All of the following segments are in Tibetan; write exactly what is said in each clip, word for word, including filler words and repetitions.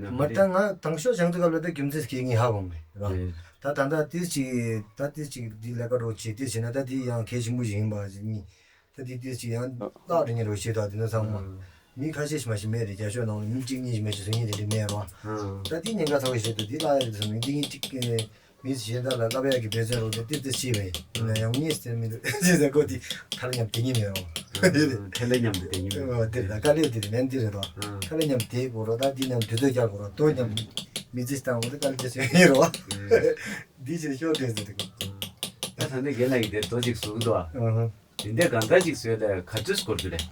མ་ད་ང་དང་ཤོག་བྱང་ཚུལ་སྐབས་ལ་ད་རྒྱུ་མཚན་སྐྱེ་ངེས་ཧ་གོ་མེད་ར། ད་ད་ད་ཏིས་ཅིག་ད་ཏིས་ཅིག་འདི་ལས་ཀ་རོགས་བྱེད་ཏིས་བྱེད་ན་ད་འདི་ཡང་གལ་ཆེན་པོ་ཞིག་ཡིན་པ་ཞིག་ནི། ད་འདི་ཏིས་ཅིག་ཡང་བརླག་འགྲོ་ཉེན་རོགས་བྱེད་ད་དེ་ནས་ཚང་མ་མི་ཁ་ཤས་ཤིག་མ་ཞིག་མེད་རེད། རྒྱ་ཤོག་ནང་ལ་མི་གཅིག་གཉིས་ཤིག་མེད་ཅིག་སུ་གཉིས་དེ་འདྲ་མེད་ར། ད་འདི་ཉེན་ཁ་ཚ་བོ་ཞིག་ད་འདི་བརླག་ཡ་རེད་ད་མི་འདི་གཉིས་གཅིག་མི་གཞན་དག་ལ་བསླབ་ཡག་གི་འབད་བརྩོན་རོགས་དེ་ཏིར་ཏིར་བྱས་པས་ཡིན་ན་ཡང་ངས་ཟེར་མི་འདུག་ཅེས་ཟེར་གོ་དེ་ཐ་ལ་མཉམ་དེ་ཉིད་མེད་རོགས། ཐ་ལ་མཉམ་དེ་ཉིད་མེད་རོགས། དེ་ལ་དཀའ་ལས་དེ་རེད་ལན་དེ་རེད་དོ། ཐ་ལ་མཉམ་དེ་གོ་རོགས་ད་འདི་མཉམ་དུས་ཚོད་རྒྱག་གོ་རོགས་དོ་མཉམ་མི་ཚེ་བཏང་བ་དེ་དཀའ་ལས་དེ་ཟེར་ཡིན་རོགས། འདི་ཕྱིར་ཤོར་དེ་ཟེར་དེ་གོ། ད་ད་ནི་རྒན་ལགས་ཀྱིས་དེ་དོ་ཅིག་བཟུང་འདུག་ཨ། དེ་འདྲའི་གང་ལྟར་ཅིག་བཟོས་ཏེ་ག་ཚོད་སྐོར་རྒྱུ་རེད།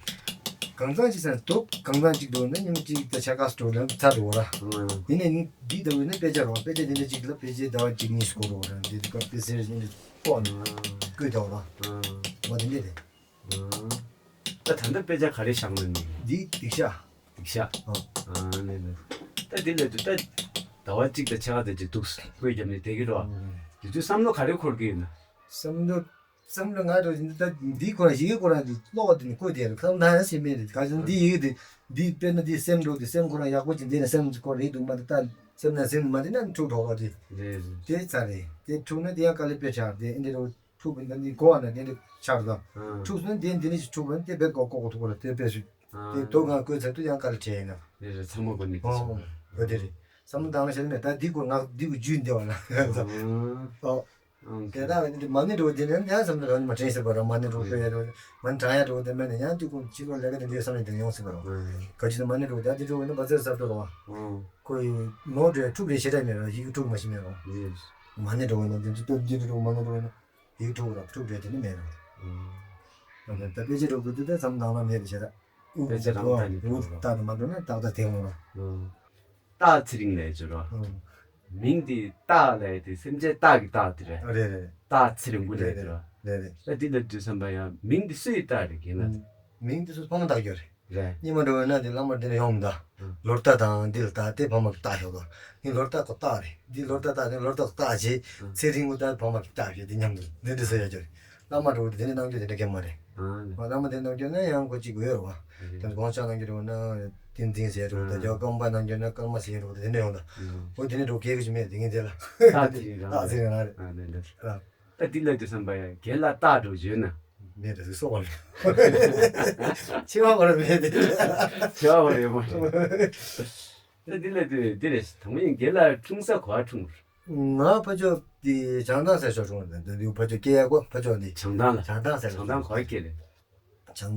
གང་ཚང་ཅིག་ཟེར་དུག་གང་ཚང་ཅིག་འདུག་ན་ཉིན་གཅིག་ད་ཆ་ག་སྤྲོ་ལ་ཚར་འགྲོ་ར། ཡིན་ནའི་འདི་ལྟ་བུ་ནི་དཔེ་ཆ་རོགས་དཔེ་ཆ་དེ་འདྲ་ཅིག་ལ་དཔེ་ཆའི་ཟླ་བ་གཅིག་གཉིས་སྐོར་རོགས་ར་འདི་དུ་སྐབས་དཔེ་སེར་ནི་ལྐོག་ནི་བཀོད་དོ་ར། འོ་དེ་འདྲ་རེད། ད་ད་ལྟ་དཔེ་ཆ་ག་རེ་བཞག་ན་ནི། འདི་སྡིག་བཤགས། སྡིག་བཤགས། ཨ་ནི་ནི། ད་འདི་ལས་དུ་ད་ཟླ་བ་གཅིག་དང་ཕྱེད་ཀ་དེ་ཅིག་འདུག་བཀོད་རྒྱབ་ནས་བསྡད་ཀྱི་རོགས། དེ་དུས་བསམ་བློ་ག་རེ་འཁོར་གྱི་ཡོད་ན། བསམ་བློ། བསམ་བློ་ང་རང་ད་འདི་ཁོ་རང་ཡི་གེ་ཁོ་རང་གི་ཀློག་པ་དེ་ནི་བཀོད་དེ་རེད། ཁ་ན་ཡང་སེམས་མེད་རེད། ག་ཚོད་འདི་ཡི་གེ་དེ་འདི་དཔེར་ན་འདི་སེམས་འགྲོ་དེ་སེམས་ཁོ་རང་ཡག་པོ་ཅིག་འདི་ནས་སེམས་ཁོ་རེད་འདུག་མ་དེ་ད་སེམས་ན་སེམས་མ་དེ་ན་འཁྲུག་འགྲོ་བ་དེ་དེ་ཚ་རེད། དེ་འཁྲུག་ན་དེ་ཡང་དཀའ་ལས་དཔེ་ཆགས་དེ་ཨེ་འདི་རུ་འཁྲུག་པ་ན་འདི་གོ་བ་ན་དེ་འདྲ་ཆགས་དང་འཁྲུག་སོང་དེ་འདི་ནི་ཞིག་འཁྲུག་པ་ན་དེ་བེད་ཀོ་ཀོ་ཀོ་ཐུག་པ་ལ་དེ་དཔེ་སུ་དེ་དོ་གང་བཀོད་ཚར་དུ་ཡང་དཀའ་ལས་བྲལ་ཡིན་ན་དེ་རེད། ཚང་མ་གོ་ནི་གི་ཚོ་གོ་དེ་རེད། བསམ་བློ་བཏང་ན་ཤེས་ནས་ད་འདི་གོ་ང་འདི་གོ་རྒྱུས་འདི་བ་ན་ཨོ། དེ་དག་ནི་མ་ཎི་འགྲོ་དེ་ནས་ཡང་བསམ་བློ་རང་མ་དྲན་ཟེར་བ་རང་མ་ཎི་འགྲོ་དཔེ་ཡ་འགྲོ་མ་ཎི་བགྲང་ཡ་འགྲོ་དེ་མེད་ནས་ཡང་དུས་ཀུན་ཕྱི་ལོགས་ལས་ཀ་དེ་འདྲའི་བསམ་བློ་དེ་ཡོང་སྲིད་པ་རོ། ག་ཅི་ན་མ་ཎི་འགྲོ་དེ་དེ་འགྲོ་ན་བ་ཚེ་ས་འགྲོ་རོ། ཁོ་ཡི་ནོར་འགྲོ་ཡ་ཕྲུག་རེ་ཞེ་དྲག་མེད་རོ། ཡི་གེ་ཕྲུག་མ་ཤི་མེད་རོ། མ་ཎི་འགྲོ་ན་དེ་ཚོ་སྟོབས་འདི་འགྲོ་མ་ཎི་འགྲོ་ན་ཡི་གེ་ཕྲུག་རོ་ཕྲུག་འགྲོ་དེ་ནི་མེད་རོ། ད་དཔེ་ཆ་འགྲོ་དགོས་དུས་ད་བསམ་བློ་ནང་ལ་མེད་རེ་ཞེ་དྲག་དཔེ་ཆ་རང་ལྟ་ནི་འགྲོ་རོ། ལྟ་ནི་མ་འགྲོ་ན་ཏག་ཏག་དེ་འོང་རོ། སྟག་ཚེ་རིང་ལས་བྱོས་རོ། མིང་འདི་སྟག་ལས་དེ་སེམས་ཅན་སྟག་གི་སྟག་དེ་རེད། རེད་རེད། སྟག་ཚེ་རིང་པོ་ལས་རེད་རེད་རེད། ད་འདི་ལ་དུས་བསམ་པ་ཡང་མིང་འདི་སུའི་སྟག་རེད་ཀྱི་ན། མིང་འདི་སུ་ཕ་མ་བཏགས་ཡོད་རེད། རེད། སྙེ་མ་འགྲོ་བས་ན་འདི་བླ་མ་འདི་ལ་ཡོང་མི་འདའ། ལོ་རྟ་དང་འདི་ལ་སྟག་དེ་ཕ་མ་གི་སྟག་ཞོག་དང་འདི་ལོ་རྟ་ཁོ་སྟག་རེད། འདི་ལོ་རྟ་སྟག་དེ་ལོ་རྟ་ཁོ་སྟག་རྗེས་ཚེ་རིང་པོ་ད་ཕ་མ་གི་སྟག་ཞེས་འདི་མཉམ་དུ་འདི་འདི་ཟེར་ཡ་ཅོ་རེད། བླ་མ་འགྲོ་དེ་འདི་གནང་རྒྱུ་དེ་འདྲ་གལ་མ་རེད། བླ་མ་དེ་གནང་རྒྱུ་ན་ཡང་ཁོ་གཅིག་དགོས་རེད་བ། དེ་གོང་ཆག་གནང་རྒྱུ་རེད་བ་ན་ཏིན་ཏིན་ཟེར་རེད་བ། ད་རྒྱ་རྐང་པ་གནང་རྒྱུ་ན་སྐར་མ་ཟེར་རེད་བ། དེ་འདྲ་ཡོང་ད། འོ་དེ་ནས་འགྲོ་གལ་གི་ཅི་མེད་དེ་ངས་དེ་ལ་སྟག་ཚེ་རིང་རང་རེད། སྟག་ཚེ་རིང་རང་རེད། ད་འདི་ལ་དུས་བསམ་པ་ཡ་རྒན་ལགས་སྟག་འགྲོ་བྱོས་ན། མེད་དེ་སོགས་པ་མེད། ཆེ་བ་བར་མེད་དེ། ཆེ་བ་བར་ཡོད་མ་རེད། ད་འདི་ལ་དུས་འདི་རེད། དང་པོ་ཡིན་རྒན་ལགས་འཁྲུངས་ས་ག་པར་འཁྲུངས། ང་ཕ་ཕྱོགས་དེ་བྱང་ཐང་ཟེར་ཕྱོགས་འཁྲུངས་རེད། འདི་ཕ་ཕྱོགས་སྐྱེ་ཡ་གོ་ཕ་ཕྱོགས་འདི། བྱང་ཐང་ལ། བྱང་ཐང་ཟེར་བྱང་ཐང་ག་པར་སྐྱེས་རེད། བྱང་ཐང་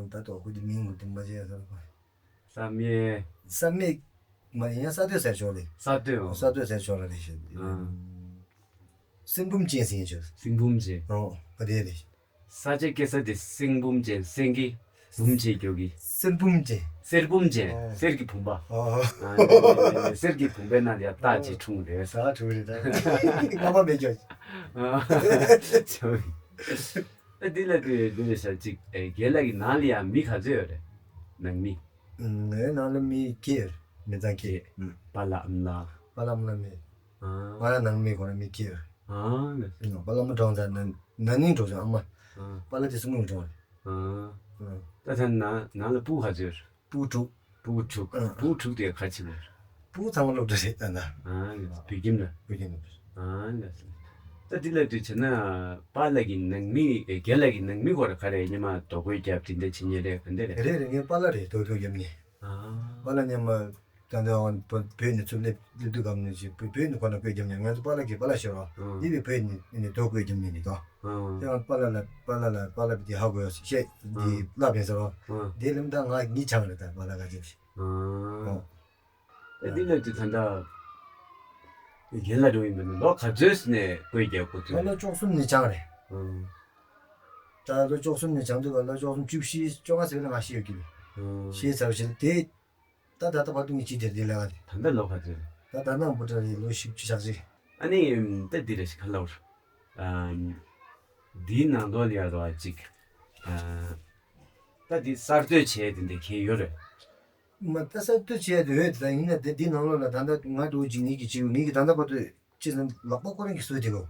ད་དོ་ཁུ་དེ་མིང་ངུ་དེ་མ་བྱས་ས་གོ། བསམ་ཡས། བསམ་ཡས། མ་ཡིན་ཡང་ས་སྟོད་ཟེར་ཕྱོགས་རེད། ས་སྟོད་འོ། ས་སྟོད་ཟེར་ཕྱོགས་ལ་རེད་ཤག་ཨ། སེང་བུམ་ཅན་ཟེར་ཡིན་ཆོག་སེང་བུམ་ཅན། འོ་ཨ་དེ་རེད། ས་ཆ་སྐྱེ་ས་དེ་སེང་བུམ་ཅན་སེང་གེ་བུམ་ཅན་མགྱོགས་གི། སེར་བུམ་ཅན། སེར་བུམ་ཅན། ཨ། གསེར་གྱི་བུམ་པ། ཨ། ཨ་གསེར་གྱི་བུམ་པའི་ནང་ལ་ཡ་སྟག་ཅིག་འཁྲུངས་རེད། ས་འཁྲུངས་རེད་ད། རྔ་པ་མེད་ཀྱང་། ཨ། ཨ་འདི་ལ་དེ་འདི་ལ་ཤ་གཅིག་ཨེ་རྒན་ལགས་ཀྱི་ནང་ལ་ཡང་མི་ག་ཚོད་ཡོད་རེད། ནང་མི། ངའི་ནང་ལ་མི་སྐྱེས། མི་ཚང་སྐྱེས། པ་ལགས་ཨ་མ་ལགས། པ་ལགས་ཨ་མ་ལགས་མེད། ང་རང་ནང་མི་ཁོ་རང་མི་སྐྱེས། ཨ་ནི། པ་ལགས་ཨ་མ་གྲོངས་ཚར། ན་ན་ནིང་གྲོངས་ཚར་ཨ་མ། པ་ལགས་དེ་སུ་མོ་གྲོངས་རེད། ད་ཐེངས་ནང་ནང་ལ་སྤུ་ག་ཚོད་རེད། སྤུ་དྲུག་སྤུ་དྲུག་ཨ། སྤུ་དྲུག་དེ་ཁ་ཆེ་བ། སྤུ་ཚང་མ་སློབ་གྲྭ་རེད་ད་ན། ཨ་ནི་བོད་ཁྱིམ་ལ། བོད་ཁྱིམ་ལ། ཨ་ནི། ད་འདི་ལ་དུས་བྱས་ན་པཱ་ལགས་ཀྱི་ནང་མི་རྒན་ལགས་ཀྱི་ནང་མི་སྐོར་ག་རེ་སྙེ་མ་རྡོ་བརྐོས་རྒྱབ་དེ་འདྲ་བྱེད་མཁན་རེད་ག་འདྲ་རེད། རེད་རེད། ངའི་པཱ་ལགས་རེད། རྡོ་བརྐོས་རྒྱབ་མཁན། ཨ། པཱ་ལགས་སྙེ་མ་ད་ལྟ་བོད་ནས་ཚུར་སླེབས་སླེབས་དུས་སྐབས་ནས་ཅིག་བོད་ནས་ཁོ་ན་བརྐོས་རྒྱབ་མཁན། ང་ཚོ་པཱ་ལགས་ཀྱི་པཱ་ལགས་ཤོར་བ་འདི་བས་བོད་ནས་རྡོ་བརྐོས་རྒྱབ་མཁན་རེད་དོ། དེ་ཡང་པཱ་ལགས་ལ་པཱ་ལགས་ལ་པཱ་ལགས་འདི་ཧ་གོ་ཡོད་བཤད་འདི་བསླབ་ཡིན་ཟེར་རོ། དེ་ལམ་ད་ང་གཉིས་ཆགས་རེད་ད་པཱ་ལགས་ག་ཅིག་ཨ། ཨ་འདི་ལ་དུས་ད་ལྟ་རྒན་ལགས་འགྲོ་ཡིན་པ་ནི་ལོ་ག་ཚོད་ནས་བརྐོས་རྒྱག་གོ་ང་ཚོད། ལོ་བཅུ་གསུམ་ནས་སྦྱངས་རེད། ཨ། ད་ལོ་བཅུ་གསུམ་ནས་སྦྱངས་དུས་ལོ་བཅུ་གསུམ་བཅུ་བཞི་བཅོ་ལྔ་ཟེར་བ་ལ་ང་ཤེས་ཡོད་ཀྱི་རེད། ཨ། ཤེས་ཚར་བ་ཞིག་དེ། ད་ད་ལྟ་བར་དུ་ངས་བྱས་དེར་འདི་ལས་ཀ་རེད། ད་ལྟ་ལོ་ག་ཚོད་རེད། ད་ད་ནང་བུ་ཏྲ་རེད། ལོ་བཞི་བཅུ་ཞག་ཅིག་ཨ་ནི་ད་འདི་རེད་ཤི་ཁ་ལོར། ཨ། འདིའི་ནང་ལོགས་ལ་ཡ་རོ་ཨ་ཅིག་ཨ། ད་འདི་གསར་གཏོད་བྱས་དེ་འདི་གས་ཡོད་རེད། མ་ད་གསར་གཏོད་བྱས་དེ་ཡོད་ད་ཡིན་ན་དེ་འདི་ནང་ལོགས་ལ་ད་ལྟ་ང་འགྲོ་ཅིག་ངེད་ཀྱི་བྱེད་ངེད་ཀྱི་ད་ལྟ་བར་དུ་ཅི་ཟེར་ལག་པ་ཁོ་རང་གིས་བཟོས་དེ་གོ།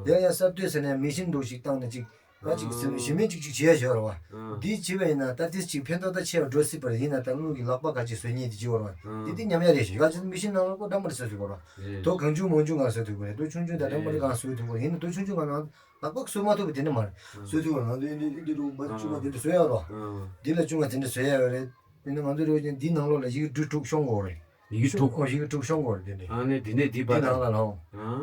དེ་ཡང་གསར་གཏོད་ཟེར་ནས་མེ་ཤིན་འགྲོ་ཞིག་བཏང་ནས་ཅིག་ད་ཅིག་ཟིན་ཞི་མིན་ཅིག་ཅིག་བྱེད་ཡ་བྱེད་རོགས། འདི་བྱེད་པ་ཡིན་ན་ད་ཏིས་ཅིག་ཕན་ཐོགས་ད་ཆེ་བ་འགྲོ་སྲིད་པ་རེད། ཡིན་ན་ད་དངུལ་གྱི་ལག་པ་ག་ཅིག་བཟོ་ཉེས་དེ་བྱེད་རོགས། འདི་འདི་ཉམས་ཡ་རེད་ཞེས་ཡ་ཅིག་མི་ཤེས་ནང་ལོགས་ཀོ་འགྲམ་པར་བཟོ་ཐུབ་རོགས། རྡོ་གང་ཆུང་མང་ཆུང་གང་བཟོ་ཐུབ་པ་རེད། རྡོ་ཆུང་ཆུང་ད་འགྲམ་པར་གང་བཟོ་ཐུབ་པ་རེད། ཡིན་ན་རྡོ་ཆུང་ཆུང་གང་ལག་པ་བཟོ་མ་ཐུབ་པ་དེ་འདྲ་མ་རེད། བཟོ་ཐུབ་པ་ང་ཚོ་འདི་འདི་རུ་མ་ཆུང་བ་དེ་འདྲ་བཟོ་ཡ་རོགས། འདི་ལ་ཆུང་བ་དེ་འདྲ་བཟོ་ཡ་ཡོད་རེད། ཡིན་ན་ང་ཚོ་རེ་བ་ཅན་འདི་ནང་ལོགས་ལ་ཡི་གེ་འབྲུ་དྲུག་ཤོང་དགོས་རེད། ཡི་གེ་དྲུག་ཨོ་ཡི་གེ་དྲུག་ཤོང་དགོས་རེད་དེ་འདྲ། ཨ་ནི་འདི་ནས་འདི་འདི་བར་ནང་ལ་ལའོ།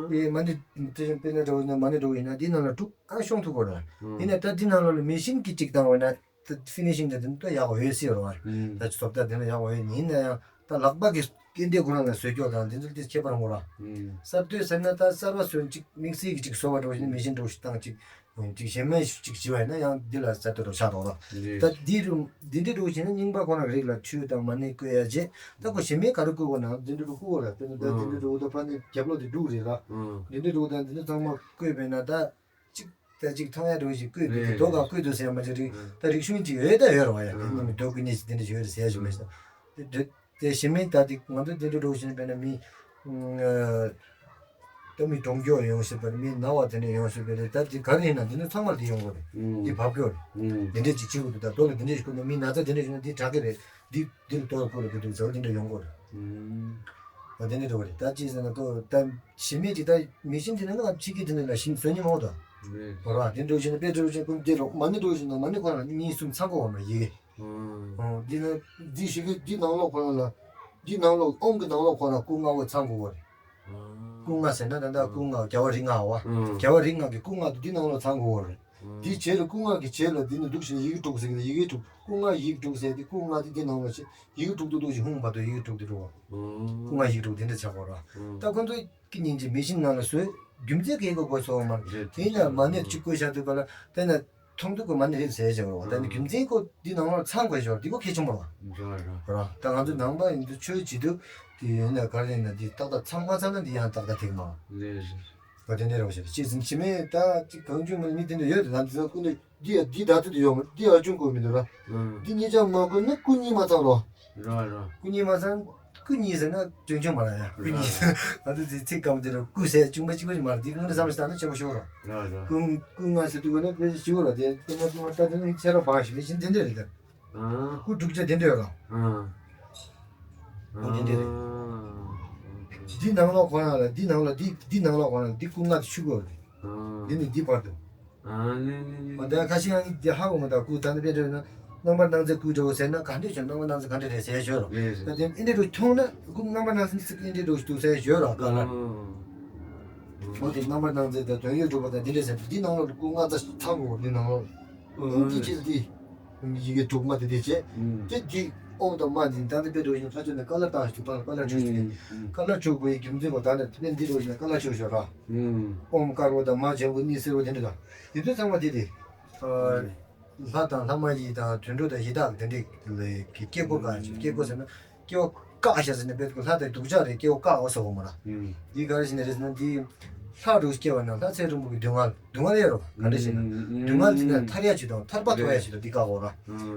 ཨེ་མ་ནི་དེ་བཞིན་དཔེར་ན་འདྲ་བོ་ཡིན་ན་མ་ནི་འདྲ་བོ་ཡིན་ན་འདི་ནང་ལ་དྲུག་ཨ་ཤོང་ཐུབ་དགོས་རེད། ཡིན་ན་ད་འདི་ནང་ལོགས་ལ་མེ་ཤིན་གྱིས་གཅིག་བཏང་བ་ན། ད་ཕི་ནི་ཤིང་དེ་དེ་ནི་ད་ཡག་པོ་ཡོད་སྲིད་རོགས། ད་ཅི་བཟོ་ལྟ་དེ་ནི་ཡག་པོ་ཡོད། ཡིན་ན་ཡང་ད་ལག་པ་གིས་སྐྱེལ་འདྲེ་ཁོ་རང་ལ་བཟོས་ཀྱོག་དང་དེ་ཚོ་དེ་ཁྱད་པར་མོ་ར། གསར་གཏོད་ཟེར་ན་ད་གསར་བ་བཟོས་ཅིག་དམིགས་བསལ་གྱི་ཅིག་བཟོ་བ་འདྲ་བོ་ཞིག་ནི་མེ་ཤིན་འདྲ་བོ་ཞིག་བཏང་ཅིག་ཅིག་གཞན་མ་ཞིག་ཅིག་བྱས་པ་ཡིན་ན་ཡང་འདི་ལ་གསར་གཏོད་འདྲ་བོ་ཆགས་འགྲོ་ར། ད་འདི་རུ་འདི་འདྲའི་འདྲ་བོ་བྱས་ན་རྙིང་པ་ཁོ་རང་རིགས་ལ་ཆུ་དང་མ་ཎི་བསྐོལ་ཡ་བྱས། ད་ཁོ་གཞན་མའི་ག་རེ་བསྐོལ་དགོས་ན་འདི་འདྲ་རུ་བསྐོལ་དགོས་ར། དཔེར་ན་ད་འདི་འདྲ་འདྲ་བོ་ད་ཕ་ནི་རྒྱབ་ལོགས་དེ་འབྲུག་རེད་ར། འདི་འདྲ་འདྲ་བོ་ད་འདི་འདྲ་ཚང་མ་བསྐོལ་བས་ན་ད། གཅིག་ད་གཅིག་མཐོང་ཡ་འགྲོ་ཞིག་བསྐུལ་དུས་རེད། རྡོ་གང་བསྐུལ་དུས་ཟེར་ཡ་མ་ཅིག་རིག་ད་རིག་གཞུང་ཅིག་ཡོད་ད་ཡོད་རོགས་ཡ། དེ་ནི་མི་རྡོ་བསྐུལ་ནས་ཅིག་དེ་འདྲ་ཞིག་ཡོད་རེད་ཟེར་ཡ་ཞིག་མེད་ས། དེ་དེ་དེ་ཞི་མིན་ད་དེ་ང་ཚོ་དེ་འདྲ་འགྲོ་བཞིན་པས་ན་མི་ད་མི་གྲོངས་སྐྱོ་ཡོང་སྲིད་པ་རེད། མི་ན་བ་དེ་འདྲ་ཡོང་སྲིད་པ་རེད། ད་དེ་ག་རེ་ཡིན་ན་དེ་ནི་ཚང་མར་དེ་ཡོང་གི་རེད། དེ་བབ་སྐྱོ་རེད། དེ་འདྲ་ཅིག་བྱེད་དགོས་འདུག་ད་རྡོ་ལ་དེ་འདྲ་ཞིག་བསྐུལ་ན་མི་ན་ཚ་དེ་འདྲ་ཞིག་ན་དེ་དྲག་གི་རེད། འདི་འདིར་གཏོར་དགོས་རེད་འདུག་ཟེར་བ་དེ་འདྲ་ཡོང་གི་རེད། ཨ་དེ་འདྲ་འགྲོ་གི་རེད། ད་ཅི་ཟེར་ན་ཁོ་ད་ཞི་མིན་ཅིག་ད་མེ་ཤིན་དེ་ནི་ང་ཕྱི་གི་དེ་ནི་ལ་ཞིམ་བཟོ་ཉི་མ་འོ་ད། རེད། ར་དེ་འགྲོ་བཞིན་ན་དཔེ་འགྲོ་བཞིན་ཀུན་བདེ་རོགས་མ་ནི་འགྲོ་བཞིན་ན་མ་ནི་ཁོ་རང་གཉིས་གསུམ་ཚང་གོ་བ་མ་ཡི་གེ་ཨོ་འདི་ནི་འདི་ཞི་གི་འདི་ནང་ལོགས་ཁོ་རང་ལ་འདི་ནང་ལོགས་ཨོམ་གི་ནང་ལོགས་ཁོ་རང་སྐུ་ལྔ་བོ་ཚང་གོ་བ་རེད། སྐུ་ལྔ་ཟེར་ན་ད་ལྟ་སྐུ་ལྔ་རྒྱལ་བ་རིགས་ལྔ་བ། རྒྱལ་བ་རིགས་ལྔ་གི་སྐུ་ལྔ་དེ་འདི་ནང་ལོགས་ཚང་གོ་བ་རེད། དེའི་རྗེས་ལ་སྐུ་ལྔ་གི་རྗེས་ལ་འདི་ནི་འདུག་ཞིག་ཡི་གེ་དྲུག་ཟེར་གི་ཡི་གེ་དྲུག་སྐུ་ལྔ་ཡི་གེ་དྲུག་ཟེར་དེ་སྐུ་ལྔ་དེ་འདི་ནང་ལ་ཆེ་ཡི་གེ་དྲུག་ཏུ་འདུག་ཞིག་ཧུང་བར་དུ་ཡི་གེ་དྲུག་དེ་འགྲོ་བ། སྐུ་ལྔ་ཡི་གེ་དྲུག་དེ་འདྲ་ཆགས་པ་ར། ད་ཁོ་ཚོ་གི་ཉིན་གྱི་མེ་ཤིན་ནང་ལ་བཟོས་རྒྱུ་མཚན་གྱི་ཡི་གེ་དགོས་སོ་མ་རེད། དེ་ཡིན་ན་མ་ནས་གཅིག་བཀོད་བཞག་དུས་ག་ལ་དེ་ན་མཐོང་དུས་ཀོ་མ་ནི་རེད་ཟེར་བྱ་བ་རོ། ད་ནི་རྒྱུ་མཚན་ཀོ་འདི་ནང་ལོགས་ཚང་དགོས་བྱ་བ་འདི་ཀོ་གལ་ཆེན་པོ་རོ། རོ་རོ། རོ་ད་ང་ཚོ་ནང་པ་ཡིན་དུས་ཆོས་བྱེད་དུས་དེ་ཡིན་ན་ག་རེ་ཡིན་ན་འདི་ཏག་ཏག་ཚང་མ་ཚང་ན་འདི་ཡང་ཏག་ཏག་ཐིག་མ། ལས་རེད། བ་དེ་འདྲ་རོ་ཞེས་ཅི་ཟིན་ཅི་མེད་ད་ཅི་གང་བྱུང་མ་མི་དེ་འདྲ་ཡོད་ལམ་ཟིན་ཀུན་ནས་འདི་ཡ་འདི་ད་ཚོད་དུ་ཡོང་འདི་ཡ་ཅུང་དགོས་མི་འདུག་ར། འདི་གཉིས་ཆ་མ་དགོས་ན་ཀུན་གཉིས་མ་ཚང་རོ། ར་ར། སྐུ་གཉིས་མ་ཚང་། སྐུ་གཉིས་ཟེར་ན་གྲོན་ཆུང་མ་ར་ཡ། སྐུ་གཉིས་ཟེར་ན་ང་ཚོ་དེ་ཚིག་སྐམ་དེ་ར་སྐུ་ཟེར་ཆུང་པ་གཅིག་པ་ཞིག་མ་ར་དེ་སྔོན་ལ་བསམ་བློ་བཏང་ན་ཆེན་པོ་ཤོར་ར། ར་ར། སྐུ་སྐུ་ལྔ་ཟེར་དུས་ན་དཔེ་ཞིག་ཤོར་ར་དེ་སྐུ་ལྔ་སྐུ་ལྔ་ལྟ་དུས་ན་ཁྱེད་ར་བང་ཞིག་མི་ཤིན་དེ་འདྲ་རེད་ད། སྐུ་དྲུག་ཅུ་དེ་འདྲ་ཡོད་ར། སྐུ་དེ་འདྲ་རེད། འདི་ནང་ལོགས་ཁོ་རང་ལ་འདི་ནང་ལོགས་འདི་འདི་ནང་ལོགས་ཁོ་རང་ལ་འདི་སྐུ་ལྔ་དེ་ཆུ་དགོས་རེད། འདི་ནི་འདི་བར་དུ། ཨ་ནི་ནི་ནི། འོ་ད་ཁ་ཤས་ཡང་འདི་ཧ་གོ་མི་འདུག་སྐུ་ད་ནི་དཔེ་འདྲ་ན་རྣམ་པར་སྣང་མཛད་སྐུ་འདྲ་བོ་ཟེར་ན་ག་འདྲ་བྱུང་རྣམ་པར་སྣང་མཛད་ག་འདྲ་རེད་ཟེར་ཞོར་རོ། རེད་རེད། ད་དེ་ཨེ་འདྲ་རུ་མཐོང་ན་སྐུ་རྣམ་པར་སྣང་མཛད་ཚིག་ཨེ་འདྲ་རུ་འདུག་ཟེར་ཞོར་རོ་ག་ལ། འོ་དེ་རྣམ་པར་སྣང་མཛད་དང་དོན་ཡོད་གྲུབ་པ་དང་འདི་འདྲ་ཟེར་འདི་ནང་ལོགས་སྐུ་ལྔ་ཙམ་ཚང་གོ་འདི་ནང་ལོགས། འདི་ཅི་འདི། ཡི་གེ་དྲུག་མ་དེ་དེ་བྱས། དེ་འདི་ཨོམ་དང་མ་འདི་ད་ནི་དཔེ་འདྲ་བོ་ཞིག་ལྷ་ཆོས་ནས་ཀ་ལ་བཏང་ཞིག་བཏང་ཀ་ལ་ཆོས་ཞིག་ཀ་ལ་ཆོས་དགོས་ཡི་རྒྱུ་མཚན་གོ་ད་ནི་དཔེ་འདི་འདྲ་བོ་ཞིག་ན་ཀ་ལ་ཆོས་ཞོར་རོ། ཨོམ་དཀར་པོ་དང་མ་བྱེད་པོ་གཉིས་སེར་པོ་དེ་འདྲ་དང་། དེ་ཚོ་ཚང་མ་དེ་དེ། ལྷ་དང་ལྷ་མ་ཡིན་དང་དུད་འགྲོ་དང་ཡི་དྭགས་དེ་འདྲའི་གི་སྐྱེ་སྒོ་བཀག་ཅིག་སྐྱེ་སྒོ་ཟེར་ན་སྐྱེ་བ་བཀག་བཞག་ཟེར་ན་དཔེ་ཁོ་ལྷ་དང་གདུགས་ཅག་རེད་སྐྱེ་བ་བཀག་འོ་ཟེར་བ་མ་ར། འདི་ག་རེ་ཞིག་ན་རེད་ཟེར་ན་འདི་ལྷ་རུ་སྐྱེ་བ་ན་ལྷ་ཚེ་རིང་པོ་གི་སྡུག་བསྔལ་སྡུག་བསྔལ་ཡོད་རོ་ག་འདྲ་ཞིག་ན་སྡུག་བསྔལ་ཅིག་ན་ཐར་ཡ་ཅིག་དང་ཐར་པ་ཐོབ་ཡ་ཅིག་དང་འདི་བཀག་འོ་ར།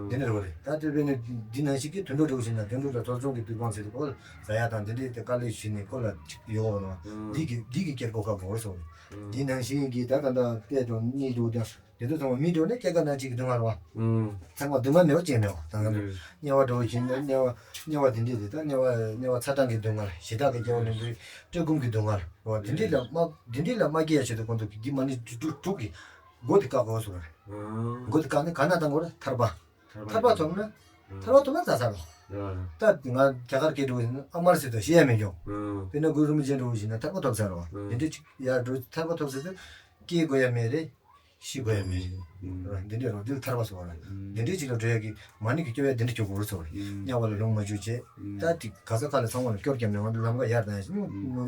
དེ་ནི་རེད་བ་རེད་ད་དེ་བས་ནི་འདི་ནང་ཞིག་གི་དུད་འགྲོ་རུ་ཞིག་ན་དུད་འགྲོ་ལ་དོར་ཚོང་གི་སྡུག་བསྔལ་ཟེར་དུ་ཁོ་ཟ་ཡ་དང་དེ་འདྲའི་དེ་དཀའ་ལས་ཞིག་ནས་ཁོ་ལ་ཅིག་ཡོད་རོ་འདི་གི་འདི་གི་སྐྱེ་སྒོ་བཀག་འོ་ར་སོ། འདི་ནང་ཞིག་གི་ད་ད་ད་ལྟ་དཔེ་དང་གཉིས་འདུག་དང་། དེ་ཚོ་ཚང་མ་མི་འགྲོ་ནས་སྐྱེ་རྒ་ན་འཆི་གི་སྡུག་བསྔལ་རེད་བ། ཚང་མ་སྡུག་བསྔལ་མེད་པ་ཅན་མེད་བ། ད་ང་ཚོ་དམྱལ་བ་འགྲོ་བཞིན་དུ་དམྱལ་བ་དམྱལ་བ་དེ་འདྲས་རེད་ད་དམྱལ་བ་དམྱལ་བ་ཚ་གྲང་གི་སྡུག་བསྔལ་ཞེ་སྡང་གི་སྐྱེ་བ་ལེན་པའི་བཀྲེས་སྐོམ་གྱི་སྡུག་བསྔལ་རེད་བ། དེ་འདྲས་ལ་མ་དེ་འདྲས་ལ་མ་སྐྱེ་ཡ་ཆེད་དུ་ཁོང་ཚོ་གི་འདི་མ་ཎི་དྲུག་དྲུག་གི་སྒོ་དེ་བཀག་དགོས་སོ་རེད། སྒོ་དེ་བཀག་ནས་ག་ན་བཏང་དགོས་རེད་ཐར་པ། ཐར་པ་ཐོབ་ན་ཐར་པ་ཐོབ་ན་ཚར་ཚར་རོ། ད་ང་རྒྱ་གར་སྐད་འགྲོ་བཞིན་ཨ་མར་སི་ཏོ་ཞེས་ཡ་མེད་ཀྱོ། དཔེར་ན་གུ་རུ་རིན་པོ་ཆེ་འགྲོ་བཞིན་ན་ཐར་པ་ཐོབ་ཚར་རོ། དེ་འདྲས་ཅིག་ཡར་འགྲོ་ཐར་པ་ཐོབ་ཚར་དུས། སྐྱེ་དགོས་ཡ་མེད་རེད། ཤི་དགོས་ཡ་མེད་རེད། འདི་འདྲས་རོ་འདི་ལ་ཐར་པ་ཟེར་བ་རེད། འདི་འདྲས་ཅིག་ལ་འགྲོ་ཡ་གི་མ་ཎི་གི་སྐྱོབ་ཡ་འདི་འདྲས་སྐྱོབ་དགོས་རེད་ཟེར་བ་རེད། དམྱལ་བ་ལ་ལོངས་མ་སྤྱོད་བྱས། ད་དེ་ག་ས་ག་ལ་ཚང་མ་ལ་སྐྱོར་རྒྱབ་ནས་ང་ཚོ་ལམ་ཁ་ཡར་བཏང་ཡ་ཞིག་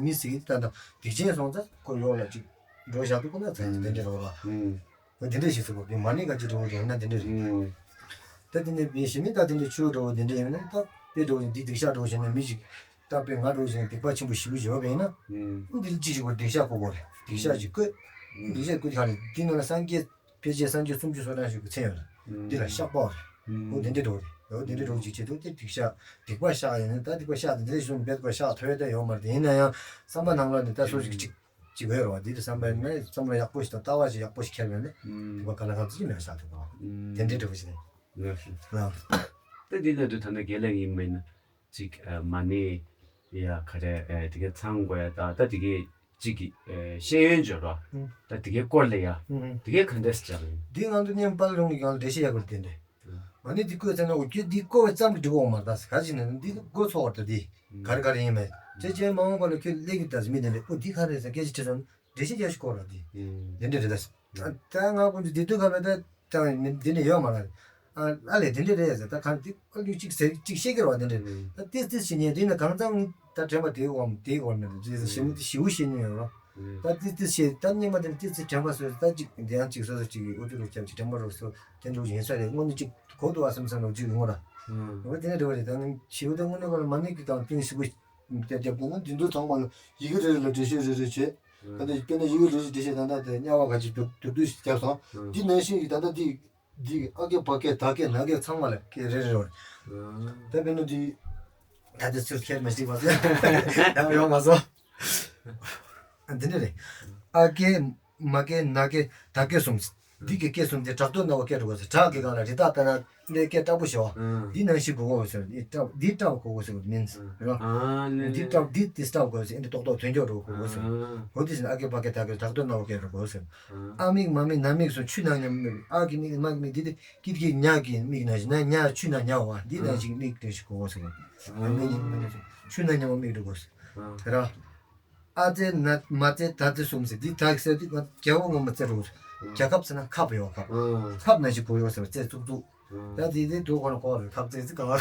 མི་སྲིད་ད་ད་སྡིག་ཅན་སོང་ཙང་ཁོ་ཡོག་ལ་ཅིག་འགྲོ་བཞག་ཏུ་ཁོ་ན་ཚང་ཡ་འདི་འདྲས་རོ་ར། འདི་འདྲས་ཞིག་ཟེར་བ་འདི་མ་ཎི་ག་ཅིག་འགྲོ་བ་རེད་ན་འདི་འདྲས་རེད། ད་འདི་འདྲས་མི་ཞི་མི་ད་འདི་འདྲས་ཆོས་འགྲོ་བ་འདི་འདྲས་ཡིན་ན་ད་དཔེ་འགྲོ་བཞིན་འདི་སྡིག་བཤགས་འགྲོ་བཞིན་ན་མི་ཞིག་ད་དཔེ་ང་འགྲོ་བཞིན་སྡིག་པ་ཆེན་པོ་ཞེ་པོ་ཅིག་ཡོད་པ་ཡིན་ན། འདི་ལ་ཅི་ཞིག་གོ་སྡིག་བཤགས་བཀོད་དགོས་རེད། སྡིག་བཤགས་ཅིག་བཀོད། སྡིག་བཤགས་བཀོད་ཁ་ནས་འདི་ནང་ལ་སངས་རྒྱས་ཕལ་ཆེར་སངས་རྒྱས་སུམ་ཅུ་སོ་གྲངས་ཤིག་གི་མཚན་ཡོད་རེད། འདི་ལ་བཤགས་པ་རེད། འོ་འདི་འདྲས་འགྲོ་རེད། འོ་འདི་འདྲས་འགྲོ་ཅིག་བྱེད་དུས་དེ་སྡིག་བཤགས་སྡིག་པ་བཤགས་ཡིན་ན་ད་སྡིག་པ་བཤགས་ཏེ་འདི་འདྲས་བྱུང་འབད་པ་བཤགས་ཐུབ་ཡ་ད་ཡོད་མ་རེད། ཡིན་ན་ཡང་བསམ་པ་ནང་ལ་ནི་ད་སོ་ཞིག་ཅིག་ཅིག་ཡོད་རེད་བ། འདི་དུ་བསམ་པ་ཡིན་ན་བསམ་བློ་ཡག་པོ་ཞིག་དང་ལྟ་བ་ཞིག་ཡག་པོ་ཞིག་འཁྱེར་བས་ནི་དེ་བ་ག་ལ་ག་ཚོད་ཅིག་མེད་ཤག་དེ་བ། དེ་འདྲའི་འདྲ་བོ་ཞིག་རེད། ལགས་སོ། ལགས། ད་འདི་ལ་དུ་ད་ནི་དགེ་ལས་ཡིན་པ་ཡིན་ན་ཅིག་མ་ཎི་ཡ་ག་རེ་དེ་གའི་ཚང་དགོས་ཡ། ད་ད་དེ་གའི་ཅིག་གི་ཤེས་ཡོན་སྦྱོར་བ། ད་དེ་གའི་སྐོར་ལ་ཡ། དེ་གའི་ག་འདྲས་སྦྱར་ཡིན། འདི་ང་ཚོ་བརྙན་པར་ཡོང་གི་གང་ལ་འགྲེལ་བཤད་ཡག་པོ་དེ་འདྲས། མ་ཎི་འདི་བཀོད་ཚར་ན་འོ་ཁྱོད་འདི་བཀོད་པ་ཙམ་གྱིས་འགྲིག་གི་ཡོད་མ་རེད། ད་ག་ཅིག་ནས་འདི་མགོ་ཚོས་པ་རེད། འདི་ག་རེ་ག་རེ་ཡིན་མེད་ཅེས་བྱས་མ་འོངས་པ་ལ་ཁྱོད་སླེབས་ཀྱི་ད་མི་དེ་འདྲས་ཨོ་འདི་ག་རེ་ཟེར་སྐད་ཆ་དྲིས་སོང་། འགྲེལ་བཤད་རྒྱག་ཤོག་གོ་ར་དེ། ཨུམ། དེ་འདྲ་རེད་ད། ཨ་ད་ང་ཀུན་གྱི་དེ་དུས་སྐབས་ལ་ད་ད་འདི་འདྲ་ཡོད་མ་རེད། ཨ་ཨ་ལས་དེ་འདྲ་རེད་ཟེར། ད་གང་དེ་ཨ་ལུས་གཅིག་ཟེར་གཅིག་བཤད་ཀྱི་རེད་བ། དེ་འདྲ་ཨུམ། ད་ཏིས་ཏིས་བྱེད་ཉན་དེ་ནི་གང་ཙམ་ད་དྲན་པ་དེའི་འོག་དེའི་འོག་ནས་ཞིབ་ཞིབ་བཤད་ཉན་ཡོད་རོ། ཨུམ། ད་ཏིས་ཏིས་བཤད་ད་སྙེ་མ་དེ་ནི་ཏིས་ཏིས་དྲན་པ་སོས་ད་གཅིག་དེ་ཡང་གཅིག་སོ་སོ་གཅིག་གིས་ཨུ་ཚུགས་རུ་ཁྱབ་ཅིག་དྲན་པ་རུ་སོ་དེ་འདྲ་ཡིན་ས་རེད། དངོས་གནས་གཅིག་གོ་འདུག་བ་བསམ་བསམ་རུ་གཅིག་ཡོང་ར། ཨུམ། འོ་དེ་འདྲ་རེད་བ། རེད་ད་ངས་ཞིབ་ད་དངོས་གནས་ཁོ་ལ་མ་ནིག་གི་དང་ཏིང་ཞིབ་པོ། དེ་དེ་ཀུན་འདི་འདུག་ཚང་མ་ལ་ཡི་གེ་རེ་རེ་ལ་འགྲེལ་བཤད་རེ་རེ་བྱས། ད་ལྟ་དཔེར་ན་ཡི་གེ་རེ་རེ་འགྲེལ་བཤད་ད་ལྟ་དེ་དམྱལ་བ་ག་ཅིག་བསྡུ་བསྡུ་བསྡུ་ཞིག་བརྒྱབ་སོང་། འདི་ནང་བཞིན་གྱི་ད་ལྟ་འདི་འདི་ཨ་སྐད་བ་སྐད་ད་སྐད་ན་སྐད་ཚང་མ་ལ་སྐད་རེ་རེ་རེ་བར། ད་དཔེར་ན་འདི་ད་ལྟ་ཚུར་ཁྱེར་མ་ཤེས་པ་ཟེར་ཡང་ཡོང་མ་སོང་། འདི་འདྲ་རེད། ཨ་སྐད་མ་སྐད་ན་སྐད་ད་སྐད་གསུམ། འདི་གི་སྐད་གསུམ་དེ་དྲག་ཏུ་རྣ་བ་སྐད་འགྲོ་དགོས་ཟེར། དྲག་གི་སྒང་ལ་རི་དྭགས་ལྟ་ན་ལས་སྐད་དྲག་པོ་ཤོར་བ། འདི་ནང་བཞིན་གོ་དགོས་ཟེར། འདི་དྲག་འདི་དྲག་གོ་དགོས་ཟེར་མིན་ཟེར་རོ། འདི་དྲག་འདི་དེ་དྲག་དགོས་ཟེར། འདི་ཏོག་ཏོག་དོན་འཁྱོག་འགྲོ་གོ་དགོས་ཟེར། གོ་དེ་ཟེར་ན་ཨ་སྐད་པ་སྐད་ད་སྐད་དྲག་ཏུ་རྣ་བ་སྐད་འགྲོ་དགོས་ཟེར། ཨ་མིག་མ་མིག་ན་མིག་སོགས་ཆུ་ནང་མཉམ་མིག་ཨ་གི་མིག་མ་གི་མིག་འདི་དེ་ཀི་ཀི་ཉ་གི་མིག་ནང་བཞིན་ན་ཉ་ཆུ་ནང་ཉ་བ་འདི་ནང་བཞིན་མིག་དོན་ཞིག་གོ་དགོས་ཟེར། ཨ་མིག་ཆུ་ནང་ཉ་བ་མིག་འགྲོ་དགོས་ཟེར། དེ་ར། ཨ་ཙེ་ན་མ་ཙེ་ད་ཙེ་གསུམ་ཟེར། འདི་ད་ཟེར་དུས་རྒྱལ་པོ་ངོ་མ་ཙེ་རུ། རྒྱལ་ཁབ་ཟེར་ན་ཁབ་ཡོད་ཁབ། ཁབ་ན་ཞིག་གོ་ཡོད་ཟེར་ཙེ་ཙུག་ཙུག་ད་དེ་དེ་འདུག་གོ་ན་གོ་རེད། ཁབ་ཙེ་ཙི་ག་བ།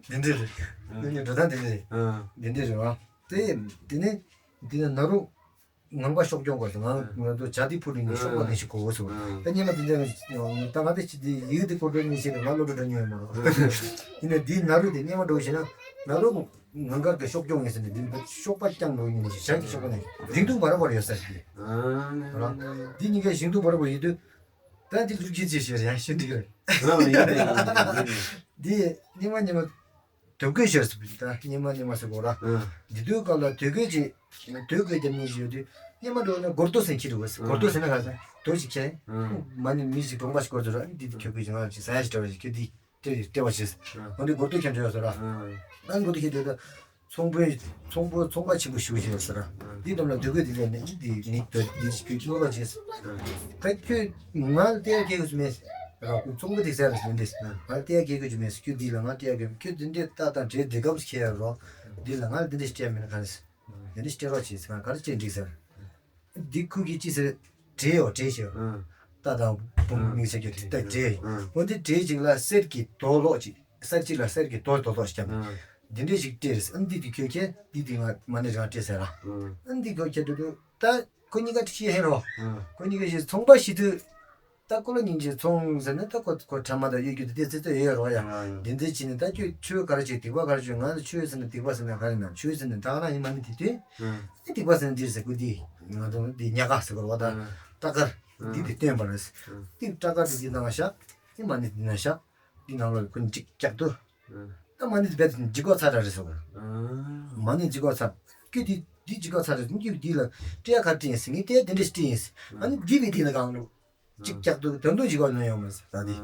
འདི་འདྲ་རེད། འདི་ནི་འགྲོ་སྟངས་འདི་འདྲ་རེད། འདི་འདྲ་རེད་བ། དེ་དེ་ནི་འདི་ནི་ན་རུ་ངང་པ་ཤོག་སྐྱོང་གོ་ཟེར། ང་ང་ཚོ་བྱ་དེ་ཕུ་རིང་ནས་ཤོག་པ་ནས་ཞིག་གོ་གོ་ཟེར། ད་སྙེ་མ་དེ་འདྲ་ད་ང་དེ་ཅི་དེ་ཡིག་དེ་གོ་འགྲོ་ནས་ཞིག་ང་སློབ་གྲྭ་འགྲོ་མྱོང་ཡོད་མ་རེད། ཡིན་ནའི་འདི་ན་རུ་དེ་སྙེ་མ་འགྲོ་ཞེ་ན་ན་རུ། ངང་གར་གྱི་ཤོག་སྐྱོང་ངེས་ཟེར་ནས་འདི་འདི་ཤོག་པ་རྐྱང་འགྲོ་ཡིན་ནས་ཞིང་གི་ཤོག་པ་ནས་ཞིང་དུ་བར་བར་ཡོད་ས་ཞིག་རེད། འདི་གཉིས་ཀའི་ཞིང་དུ་བར་བར་ཡོད་དུས། ད་འདི་ལུག་གི་ཅི་ཞིག་རེད་ཡང་ཤིན་ཏུ་རེད། འདི་སྙེ་མ་སྙེ་མ་དོད་གོས་ཤར་སུ་ད་སྙེ་མ་སྙེ་མ་ཟེར་གོ་ར། འདི་དུས་སྐབས་ལ་དོད་གོས་ཀྱི་དོད་གོས་རྒྱབ་ནས་ཞིག་ཡོད་དུས་སྙེ་མ་འགྲོ་ན་སྒོར་རྡོ་སེང་ཁྱི་རུ་བས། སྒོར་རྡོ་ཟེར་ན་ག་ས་དོད་ཅིག་ཁྱེར། མ་ནི་མི་ཞིག་གྲོང་པ་ཞིག་སྐོར་དུ་ར་འདི་དོད་གོས་ཀྱི་ང་ཅིག་ས་ཡ་ཞིག་བྲལ་བ་ཞིག་ཁྱོད་འདི། དེ་ལྟེ་བ་བྱས། འོ་འདི་སྒོར་དུ་ཁྱེར་འགྲོ་ཡོད་ཟེར་ར། ཨང་སྒོར་དུ་ཁྱེར་འགྲོ་ད། ཚོང་དཔོན་ཚོང་དཔོན་ཚོང་པ་ཆེན་པོ་ཞུ་བྱས་ཟེར་ར། འདི་འདྲ་ལ་སྡོད་དགོས་དེ་ལས་ནི་འདི་ནི་དོ་འདི་ཁྱོད་ཀྱི་ལོ་ལ་བྱས། ད་ཁྱོད་ང་ལ་ལྟེ་བ་སྐྱེལ་དགོས་སུ་མེད། ར་ཚོང་པ་དེ་ཟེར་ར་ཟེར་འདི། ང་ལ་ལྟེ་བ་སྐྱེལ་དགོས་རྒྱུ་མེད་ཁྱོད་འདི་ལ་ང་ལྟེ་བ་སྐྱེལ་ཁྱོད་འདི་འདྲའི་ལྟ་དང་འདྲའི་འདི་སྐབས་སུ་ཁྱེར་ཡ་རོ། འདི་ལ་ང་ལ་འདི་འདྲའི་སྤྲད་མེད་ན་ག་རེ་ཟེར། འདི་འདྲའི་སྤྲད་རོགས་བྱས་ཟེར། ང་ག་རེ་བྱས་འགྲིག་ཟེར། འདི་ཁུ་གི་ཅི་ཟེར། འབྲས་ཡོ་འབྲས་ཞེས། ཨང་། རྟ་དང་བུ་ཨང་མིག་བྱ་རྒྱུ་ཨང་རྟ་འབྲས། ཨང་། འོ་འདི་འབྲས་གཅིག་ལ་གསེར་གྱི་རྡོ་ལོག་ཅིག་གསེར་གཅིག་ལ་གསེར་གྱི་རྡོ་རྡོ་ལོག་ཅིག་བརྒྱབ། ཨང་། འདི་འདྲས་ཞིག་སྤྲད་རེད། ཨ་འདི་འདི་ཁྱོད་ཁྱེད་འདི་འདི་ང་མ་ཎི་རང་སྤྲད་ཟེར་ར། ཨང་། ཨ་འདི་ཁྱོད་ཁྱེད་དུ་དུ་ད་ཁོ་གཉིས་ཀ་ཤི་ཧེ་རོ། ཨང་། ཁོ་གཉིས་ཀ་ཤི་ཚོང་པ་ཤི་དུས། ད་ཁོ་ལ་སྙིང་རྗེ་ཚོང་ཟེར་ན་ད་ཁོ་ཁོ་ཕྲ་མ་དང་གཡོ་སྒྱུ་དེ་ཙི་ཙི་ཡོད་རོགས་ཡ། ཨང་། འདི་འདྲས་བྱས་ནས་ད་ཁྱོད་ཆོས་ག་རེ་བྱེད་སྡིག་པ་ག་རེ་བྱེད། ང་ལ་ཆོས་ཟེར་ན་སྡིག་པ་ཟེར་ན་ག་རེ་ན་ཆོས་ཟེར་ན་ད་ག་རང་ཡིན་མ་ནི་དེ་དུས། ཨང་། སྡིག་པ་ཟེར་ན་འདི་ཟེར་དགོས་འདི། ང་ཚོ་འདི་ཉ་ག་ཟེར་དགོས་རོགས་ད། ཨང་། སྐྲ་དཀར། ཨང་། འདི་དེ་སྟོན་པ་རེད། ཨང་། འདི་སྐྲ་དཀར་དེ་འདི་ནང་བཞག་འདི་མ་ནི་འདི་ནང་བཞག་འདི་ནང་ལོགས་ཁོ་གཅིག་ཀྱག་ཏུ། ཨང་། ད་མ་ནི་དེ་བས་ལྗིད་ཁོག་ཚ་དྲགས་རེད་ཟེར་བ། ཨང་། མ་ནི་ལྗིད་ཁོག་ཚ། ཁྱོད་འདི་འདི་ལྗིད་ཁོག་ཚ་རེད། ཁྱོད་འདི་ལ་སྤྲད་ཡ་ག་སྤྲད་ཡིན་ཟེར། ངས་སྤྲད་ཡ་དེ་འདྲས་སྤྲད་ཡིན་ཟེར། ཨ་ནི་འདི་བས་འདི་ལ་གང་ལོ། གཅིག་ཀྱག་ཏུ་དོན་དུ་ཞིག་བ་ནོན་ཡོང་མ་ཟེར་ད་འདི།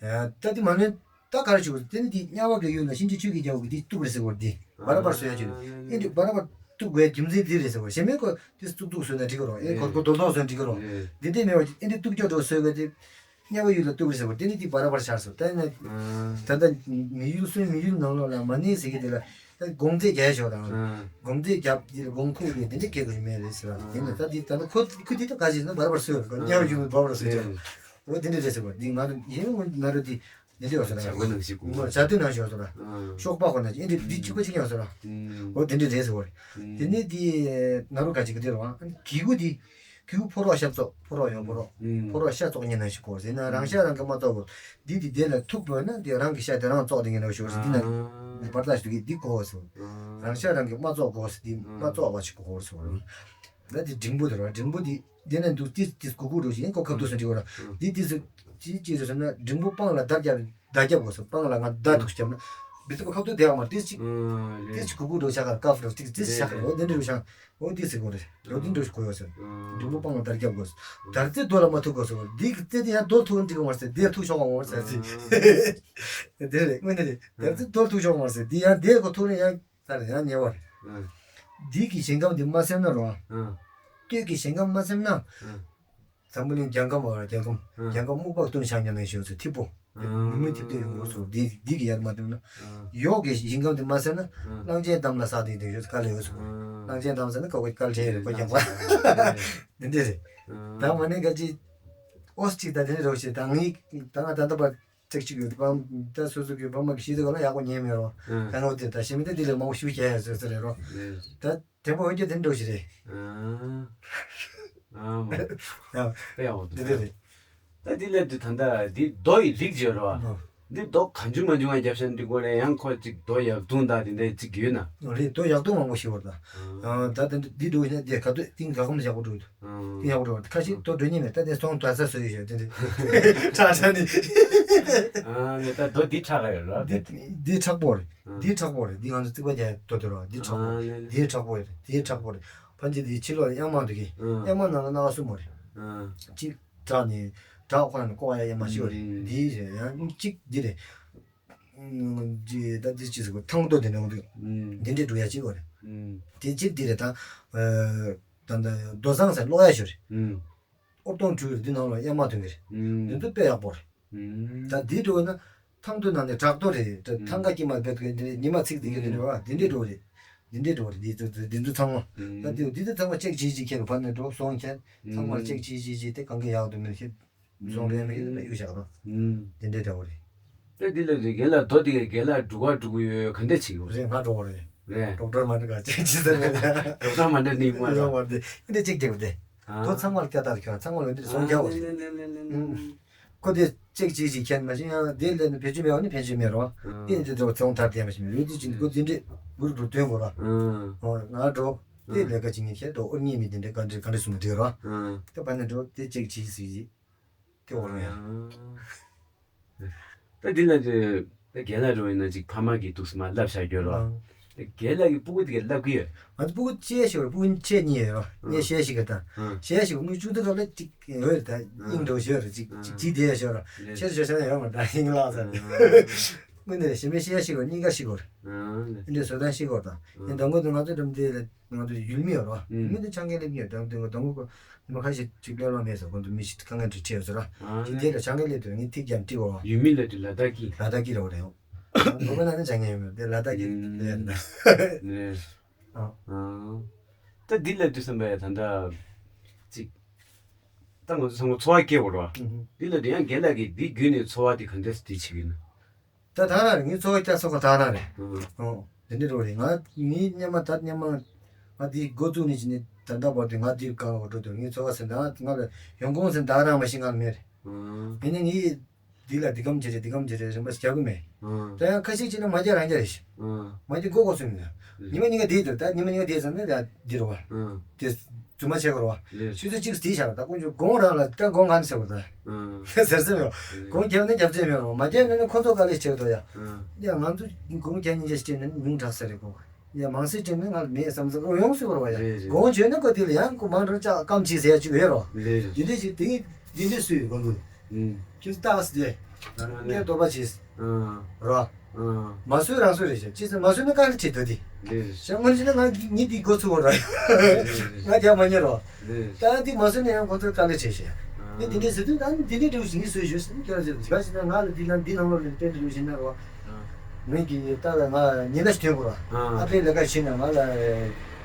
ཨང་། ད་འདི་མ་ནོན་ད་ག་རེ་བྱུང་དེ་ནི་འདི་དམྱལ་བ་གི་ཡུལ་ན་གཤིན་རྗེ་ཆོས་ཀྱི་རྒྱལ་པོ་གི་འདི་གཏུག་རེད་ཟེར་བ་འདི། བར་བར་བཟོ་ཡ་བྱུང་། ཨ་ནི་འདི་བར་བར་གཏུག་དགོས་རྒྱུ་མཚན་འདི་རེད་ཟེར་བ། གཞན་མིན་ཁོ་འདི་གཏུག་གཏུག་བཟོས་ན་འགྲིག་གི་རོ། ཨེ་ཁོ་ཁོ་རྡོག་རྡོག་བཟོས་ན་འགྲིག་གི་རོ། འདི་འདི་མེད་བ་ཨེ་འདི་གཏུག་ཀྱོག་འགྲོ་བཟོས་དགོས་འདི། དམྱལ་བའི་ཡུལ་ལ་གཏུག་རེད་ཟེར་བ་དེ་ནི་འདི་བར་བར་ཤར་སོང་། དེ་ནི་ད་ལྟ་མི་ཡུལ་སུན་མི་ཡུལ་ནང་ལོགས་ལ་མ་ནི་ཟེར་གི་དེ་ལ་ད་དགོང་ཙེ་རྒྱག་ཞོག་དང་། དགོང་ཙེ་རྒྱབ་དེ་ལ་དགོང་ཁུག་དེ་དེ་འདྲ་སྐད་དགོས་མེད་རེད་ཟེར་བ། དེ་ནི་ད་འདི་ད་ལྟ་ཁོ་ཁོ་འདི་ད་ག་ཞིག་ན་བར་བར་སོས་རེད། དམྱལ་བའི་ཡུལ་ལ་བར་བར་སོས་ཀྱང་འོ་དེ་འདྲ་རེད་ཟེར་བ། འདི་ང་ཚོ་ཡིན་ངོ་ན་རོ་དེ་འདི་འདྲ་ཡོད་ཟེར་ར། བྱ་རྒོད་ནང་བཞིན་གོ། བྱ་རྒོད་ནང་བཞིན་ཡོད་ཟེར་ར། ཤོག་པ་ཁོ་ན་ཨེ་འདི་འདི་གཅིག་པ་གཅིག་ཡོད་ཟེར་ར། འོ་དེ་འདྲ་རེད་ཟེར་བ་རེད། དེ་ནི་འདི་ན་རོ་ག་ཅིག་གི་དེ་རོ། གི་གུ་འདི། གི་གུ་ཕོ་རོག་ཤ་བཙོག་ཕོ་རོག་ཡོང་ཕོ་རོག་ཕོ་རོག་ཤ་བཙོག་ཉིན་ནང་ཞིག་གོ་ཟེར་ན་རང་ཤ་རང་གིས་མ་བཙོག་གོ། འདི་འདི་དེ་ལ་ཐུག་པོ་ན་འདི་རང་གི་ཤ་དེ་རང་བཙོག་དེ་ངེས་རོགས་ཞོར་ཟེར། འདི་ན་འདི་བར་ཐག་ཞིག་འདི་གོ་ཟེར། རང་ཤ་རང་གིས་མ་བཙོག་གོ་ཟེར། འདི་མ་བཙོག་པ་ཞིག་གོ་ཟེར། ད་འདི་འབྲིང་པོ་དེ་རོ། འབྲིང་པོ་འདི་དེ་ན་འདུག་ཏིས་ཏིས་གུ་གུ་རོ་ཞིག་ཡིན་གོ་ཁབ་ཏུ་སོན་འདི་གོ་ར། འདི་ཏིས་ཅི་ཅི་རེད་ཟེར་ན་འབྲིང་པོ་སྤང་ལ་བརྡ་རྒྱབ་བརྡ་རྒྱབ་གོ་ཟེར། སྤང་ལ་ང་བརྡ་ཐུག་རྒྱབ་ན། མི་ཐུབ་པ་ཁ་ཐུག་དེ་ཡང་མ་ཏིས་ཅིག་ཨ་ཏིས་ཅིག་གུ་གུ་འགྲོ་ཤག་ག་ཀབ་རོ་ཏིས་ཏིས་ཤག་ག་འོ་དེ་འདྲ་རུ་ཤག་འོ་ཏིས་ཟེར་གོ་རེད། འོ་དེ་འདྲ་གོ་ཡོད་ཟེར། འབྲུག་པོ་སྤང་ལ་དར་རྒྱབ་དགོས། དར་རྩེ་རྡོ་ལ་མ་ཐུག་དགོས་ཟེར་བ། འདི་གི་རྩེ་དེ་ཡང་རྡོ་ཐུག་འགྲིག་གི་མ་རེད་ཟེར། དེ་ཐུག་ཤོག་ག་མ་རེད་ཟེར་ཟིག་དེ་རེད་དངོས་གནས་རེད། དར་རྩེ་རྡོ་ཐུག་ཤོག་ག་མ་རེད་ཟེར། འདི་ཡང་དེ་གོ་ཐུག་རེད་ཡང་ད་རེད་ཡང་ཉེ་བ་རེད། འདི་གི་ཞིང་ཁམས་འདི་མ་སེམས་ན་རོ། སྟོད་ཀྱི་ཞིང་ཁམས་མ་སེམས་ན། འཛམ་བུ་གླིང་རྒྱལ་ཁམས་བར་རྒྱལ་ཁམས་ཨ་རྒྱལ་ཁམས་སྨུག་པ་སྟོན་ཤག་ཉམས་ལེན་ཞུ་ཚེ་ཐིབས་པོ། ཨ་མི་མི་ཐིབས་ཏེ་ཡོང་དགོས་སོ། འདི་འདི་གི་ཡར་མ་བཏོན་ན། ཨ་ཡོག་གི་ཞིང་ཁམས་དེ་མ་ཟེར་ན། ཨ་གླང་ཆེན་འདམ་ལ་ས་དེ་དེ་ཡོད་དཀའ་ལས་ཡོད་སོ། ཨ་གླང་ཆེན་འདམ་ཟེར་ན་ཀ་ཀོ་དཀའ་ལས་ཡོད་པ་རྒྱག་པ། འདི་འདྲ་རེད། ཨ་ད་མ་ནས་ག་ཅི། ཨོ་སི་ཅིག་ད་དེ་རོགས་ཞེས་ད་ངའི་ད་ང་ད་ལྟ་བར་ཚིག་གཅིག་ཡོད་པ་ད་སོ་སོ་གི་བ་མ་གི་ཤི་དེ་ག་ལ་ཡག་པོ་ཉན་མེད་རོགས། ཨ་ད་ནོ་དེ་ད་ཤི་མི་དེ་འདི་ལས་མང་པོ་ཤུ་བྱས་ཡ་ཟེར་ཟེར་རེད་རོགས། ཨ་ད། དེ་འཕོ་འོན་ཀྱང་དེ་འགྲོ་ཞིག་རེད། ཨ་ཨ་མ། ཡ་དཔེ་ཡག་པོ་འདུག་དེ་དེ་རེད། ད་འདི་ལས་དུ་ད་ལྟ་འདི་རྡོ་ཡི་རིགས་བརྗོད་རོགས། ཨ་འདི་རྡོ་གང་བྱུང་མ་བྱུང་བ་རྒྱབ་ཤ་འདི་སྐོར་ལས་ཡང་ཁོ་ཅིག་རྡོ་ཡག་དུང་དང་དེ་འདྲའི་ཅིག་ཡོད་ན། རེད་རྡོ་ཡག་དུང་མང་པོ་ཞིག་ཡོད་ད། ཨ་ད་དེ་འདི་འགྲོ་ཡིན་ན་དེ་ག་དུས་ཏིང་ག་གམ་ཡག་པོ་འགྲོ་འདུག་ཨ་ཏིང་ཡག་པོ་འགྲོ་ཁ་ཤས་རྡོ་འགྲོ་ཉིན་མེད་ད་དེ་སོང་དྲག་ས་བཟོ་ཡི་ཞོད་དེ་འདྲ་ཁྲག་ཁྲག་ནི། ཨ་ངས་ད་རྡོ་འདི་ཁྲག་ག་ཡོད་རོགས། འདི་འདི་ཁྲག་པོ་རེད། འདི་ཁྲག་པོ་རེད། འདི་ང་ཚོ་རྩིག་པ་རྒྱག་ཡ་དོ་དོ་རོ། འདི་ཁྲག་པོ་རེད། འདི་ཁྲག་པོ་རེད། འདི་ཁྲག་པོ་རེད། ཕན་ཚུན་འདི་ཕྱི་ལོགས་གཡའ་མ་འདུག་གི་གཡའ་མ་ནང་ལ་སྣ་བ་གསུམ་མོ་རེད། གཅིག་བྲག་ནི་བྲག་ཁོ་ན་ནི་ཀོ་བ་ཡ་གཡའ་མ་ཤི་བ་རེད། འདི་རེད་ཡང་གཅིག་འདི་རེད། འདི་ད་འདི་ཅི་ཟེར་གོ་ཐང་རྡོ་འདི་ནང་འདུག་འདི་འདྲས་འགྲོ་ཡ་གཅིག་བ་རེད། འདི་གཅིག་འདི་རེད་ད། ད་ད་རྡོ་བཟང་ཟེར་གློག་ཡ་ཤོ་རེད། ཨོར་སྟོང་བྲུས་འདི་ནང་ལ་གཡའ་མ་ཐོན་གི་རེད། འདི་ཚོ་དཔེ་ཡག་པོ་རེད། ད་འདི་འགྲོ་ན་ཐང་དུ་ན་ནས་བྲག་རྡོ་རེད། ཐང་ག་ཀྱི་མ་བེད་ཀྱི་འདི་ཉི་མ་ཚིག་འདི་གི་འདི་རེད་བ། འདི་འདྲས་འགྲོ་རེད། འདི་འདྲས་འགྲོ་རེད། འདི་ཚོ་འདི་ཚོ་ཚང་མ་ད་འདི་འདི་ཚོ་ཚང་མ་ཅེག་བྱེད་ཅིག་ཁྱེད་ཕ་ནས་འགྲོ་སོང་ཁྱེད་ཚང་མ་ཅེག་བྱེད་བྱེད་བྱེད་དེ་གང་གི་ཡག་འདུག་མེད་ཁྱེད་སོང་རེད་མེད་ཁྱེད་ན་གཡུག་བཞག་རོགས། འདི་འདྲས་འདྲ་བོ་རེད། ད་འདི་ལ་རེད་རྒན་ལགས་རྡོ་འདི་ག་རྒན་ལགས་འབྲུག་པ་འབྲུག་གུ་ཡོད་ག་འདྲས་བྱེད་དགོས་རེད། ང་འགྲོ་བ་རེད། རེད། ཌོག་ཊར་མ་འདྲ་ག་ཅེག་བྱེད་ས་རེད། ཌོག་ཊར་མ་འདྲ་ནི་མ་རེད། ཌོག་ཊར་མ་འདྲ་འདི་འདྲས་ཅེག་བྱེད་དགོས་ཏེ། ཨ། དོ་ཚང་མར་སྐྱ་དར་ཁྱོད་ཚང་མར་འོན་ཏེ་སོང་རྒྱ་བ་རེད། ཁོ་དེ་ཅེག་ཅིག་ཅིག་ཁྱེད་མ་ཤེས་ཡང་དེ་ལས་ནི་ཕན་ཆད་མེད་བ་ནི་ཕན་ཆད་མེད་རོ། དེ་འདི་ཚོ་ཚོང་ཐར་དེ་མ་ཤེས་མེད་ལུས་དེ་ཅིག་ཁོ་དེ་འདྲས་གུར་གུར་སྟོན་དགོས་ར། ཨོ་ང་འགྲོ། དེ་ལས་ཀ་ཅིག་ངས་ཁྱེད་དོ་ཨོ་རྙེད་མི་དེ་འདྲས་ག་འདྲས་ག་འདྲས་སུ་མ་འདྲེས་རོ། དེ་བར་ནས་འགྲོ་དེ་ཅེག་ཅིག་ཟིག་ཡིག་དེ་འོ་རོ་ཡ། ད་འདི་ལ་དེ་ད་རྒན་ལགས་འགྲོ་ཡིན་ན་ཅིག་ཕ་མ་གིས་འདུག་སེ་མར་བསླབ་བཞག་རྒྱུ་རོ། ཨང་། ད་རྒན་ལགས་ཀྱི་སྤུ་གུ་དེ་གས་བསླབ་ཀྱི་ཡོད། ང་ཚོ་སྤུ་གུ་གཅེས་ཤིག་རེད། སྤུ་གུ་ཆེ་གཉིས་ཡོད་རོ། ངས་ཨང་གཞས་ཤིག་གི་དང་། ཨང་། གཞས་ཤིག་མིག་ཆུང་དུས་སྐབས་ལ་ཅིག་ཡོད་རེད་ད། ཨང་། སྙིང་འདྲ་བོ་ཞིག་ཡོད་རེད། ཅིག་ཅིག་ཅིག་དེ་ཡ་ཞོར་ར་ལས་ཆེར་ཞོར་ཤ་ན་ཡོད་མ་རེད་ད་སྙིང་ལགས་ས། ཨང་། དངོས་གནས་རེད། གཞས་མེད་གཞས་ཤིག་རེད། སྙིང་ག་ཤིག་རེད། ཨང་། ལས་འདི་འདྲའི་བཟོ་སྟངས་ཤིག་རེད་ད། ཨང་། ཡིན་ད་ངོ་དུ་ང་ཚོ་འགྲམ་དེ་ལ་ང་ཚོ་ཡུལ་མི་ཡོད་རོ། ཨང་། མི་དེ་ཆང་གི་ལས་མི་ཡོད་ད་དུང་ད་ངོ་གོ་ཉི་མ་ཁ་ཤས་ཅིག་སླེབས་ལོང་མེད་ཟེར། ཁོང་ཚོ་མི་ཞིག་དཀའ་ངལ་འདྲ་འཕྲད་ཡོད་ཟེར་ར། ཨ་ཅིག་དེ་ལ་ཆང་གི་ལས་དུ་ངས་ཐིག་རྒྱབ་ཏི་འོ། ཡུལ་མི་ལ་དུ་ལ་དྭགས་ཀྱི། ལ་དྭགས་ཀྱི་རེད་བ་རེད། ཨོ་ཁོ་ན་ནི་ཆང་གི་ཡོད་མེད་དེ་ལ་དྭགས་ཀྱི་ལས་ཡིན་ད། ནས། ཨ། ཨ། ད་འདི་ལ་དུ་བསམ་པ་ཡ་ད་ལྟ་ཅིག་ད་ང་ཚོ་ཚང་མ་འཚོ་བ་སྐྱེལ་བ་རེད་བ། ཨུ་ཧུ། འདི་ལ་དུ་ཡང་རྒན་ལགས་ཀྱིས་འདི་བརྒྱུད་ནས་འཚོ་བ་དེ་ག་འདྲས་སེ་དེ་བྱེད་ཀྱི་ཡོད་ན། ད་ད་རང་རེད། ངའི་འཚོ་བ་སྐྱེལ་ས་ཁོ་ད་རང་རེད། ཨང་། ཨོ། དེ་འདྲ་རོ་རེད། ང་ངའི་སྔོན་མ་ད་སྔོན་མ་ང་དེའི་འགོ་བཙུགས་ནས་ཅི་ནས་ད་ལྟ་བར་དུ་ང་དེའི་སྒང་ལ་འགྲོ་དུས་ངའི་འཚོ་བ་ཟེར་ད་ང་ལ་ཡོང་ཁུངས་ཟེར་ད་རང་མ་ཤེས་ང་ལ་མེད་རེད། ཨང་། ཡིན་ནའི་ངས་འདི་ལ་འདི་གམ་བྱེད་རེད་འདི་གམ་བྱེད་རེད་རིམ་པ་རྒྱག་གི་མེད། ཨང་། ད་ཡང་ཁ་ཤས་ཅིག་ནི་མ་རྒྱག་རང་རྒྱག་རེད་ཤི། ཨང་། མ་རྒྱག་མགོ་སྐོར་སོང་ཡིན་ན། ཨང་། ཉི་མ་གཉིས་ཀ་བསྡད་འདུག་ད་ཉི་མ་གཉིས་ཀ་བསྡད་ཙམ་ནས་ད་འདི་རུ་བ། ཨང་། དེ་རྫུན་མ་བྱེད་དགོས་རེད་བ། ལས། ཆུ་ཚོད་གཅིག་བསྡད་བཞག་ད་དཀོན་མཆོག་དགོང་རང་ལ་ད་དགོང་གང་ཟེར་བ་ད། ཨང་། ཟེར་ཟེར་མེད། ལས། དགོང་རྒྱབ་ནས་རྒྱབ་རྩིས་མེད་རོ། མ་རྒྱབ་ན་ནི་ཁོ་ཚོ་དཀའ་ལས་བྱེད་དོ་ཡ། ཨང་། ཡ་ང་ཚོ་དགོང་རྒྱབ་ཉིན་རྒྱབ་སྤྲད་ན་ཉུང་དྲགས་ས་རེད་གོ། ཡ་མང་སེ་སྤྲད་ན་ང་ལ་མེད་བསམ་ཚུལ་ཨོ་ཡོང་སྲིད་པ་རེད་བ་ཡ། རེད་རེད། དགོང་བྱོས་ན་ཁོ་དེ་ལ་ཡང་ཁོ་མང་དྲགས་ལྕགས་སྐམ་བྱེད་ཟེར་ཡ་ཅིག་ཡོད་རོ། རེད་རེད། དེ་འདྲས་ཞིག་དེ་འདི་འདྲས་སུ་ཡོད་གོ་འདུག་ཨང་། ཁྱོད་ཚོ་ཏག་སེ་བསྡད། ཨང་། ངས་ལྟོ་པ་བྱེད། ཨང་། རོ། ཨང་། མ་བཟོས་རང་བཟོས་རེད་ཤག་ཅི་ཟེར་མ་བཟོས་ན་དཀའ་ལས་ཁྲིད་འདོད་དེ། ལས། ཤག་སྔོན་ཆད་ན་ང་ཉིད་འདི་འགོ་ཚུགས་པ་ར། ལས། ང་རྒྱག་མ་ཉན་རོ། ལས། ད་འདི་མ་བཟོས་ན་ཡང་ཁོ་ཚོར་དཀའ་ལས་བྱེད་ཤག་ཨང་། ངས་འདི་འདྲས་ཟེར་དུས་ད་འདི་འདྲས་འགྲོ་བཞིན་ངས་བཟོས་ཞུས་ཟེར་ནས་ཁྱོད་རང་ཟེར་ག་ཞིག་ན་ང་ལ་འདི་ལ་འདི་ནང་ལོགས་ལ་དཔེ་འདི་འགྲོ་བཞིན་ན་རོ། ཨང་། ངས་ཀྱི་ད་ལ་ང་ཉིན་ལ་ཞིག་ཐོན་དགོས་ར། ཨང་། ཨ་ཕའི་ལས་ཀ་བྱེད་ན་ང་ལ་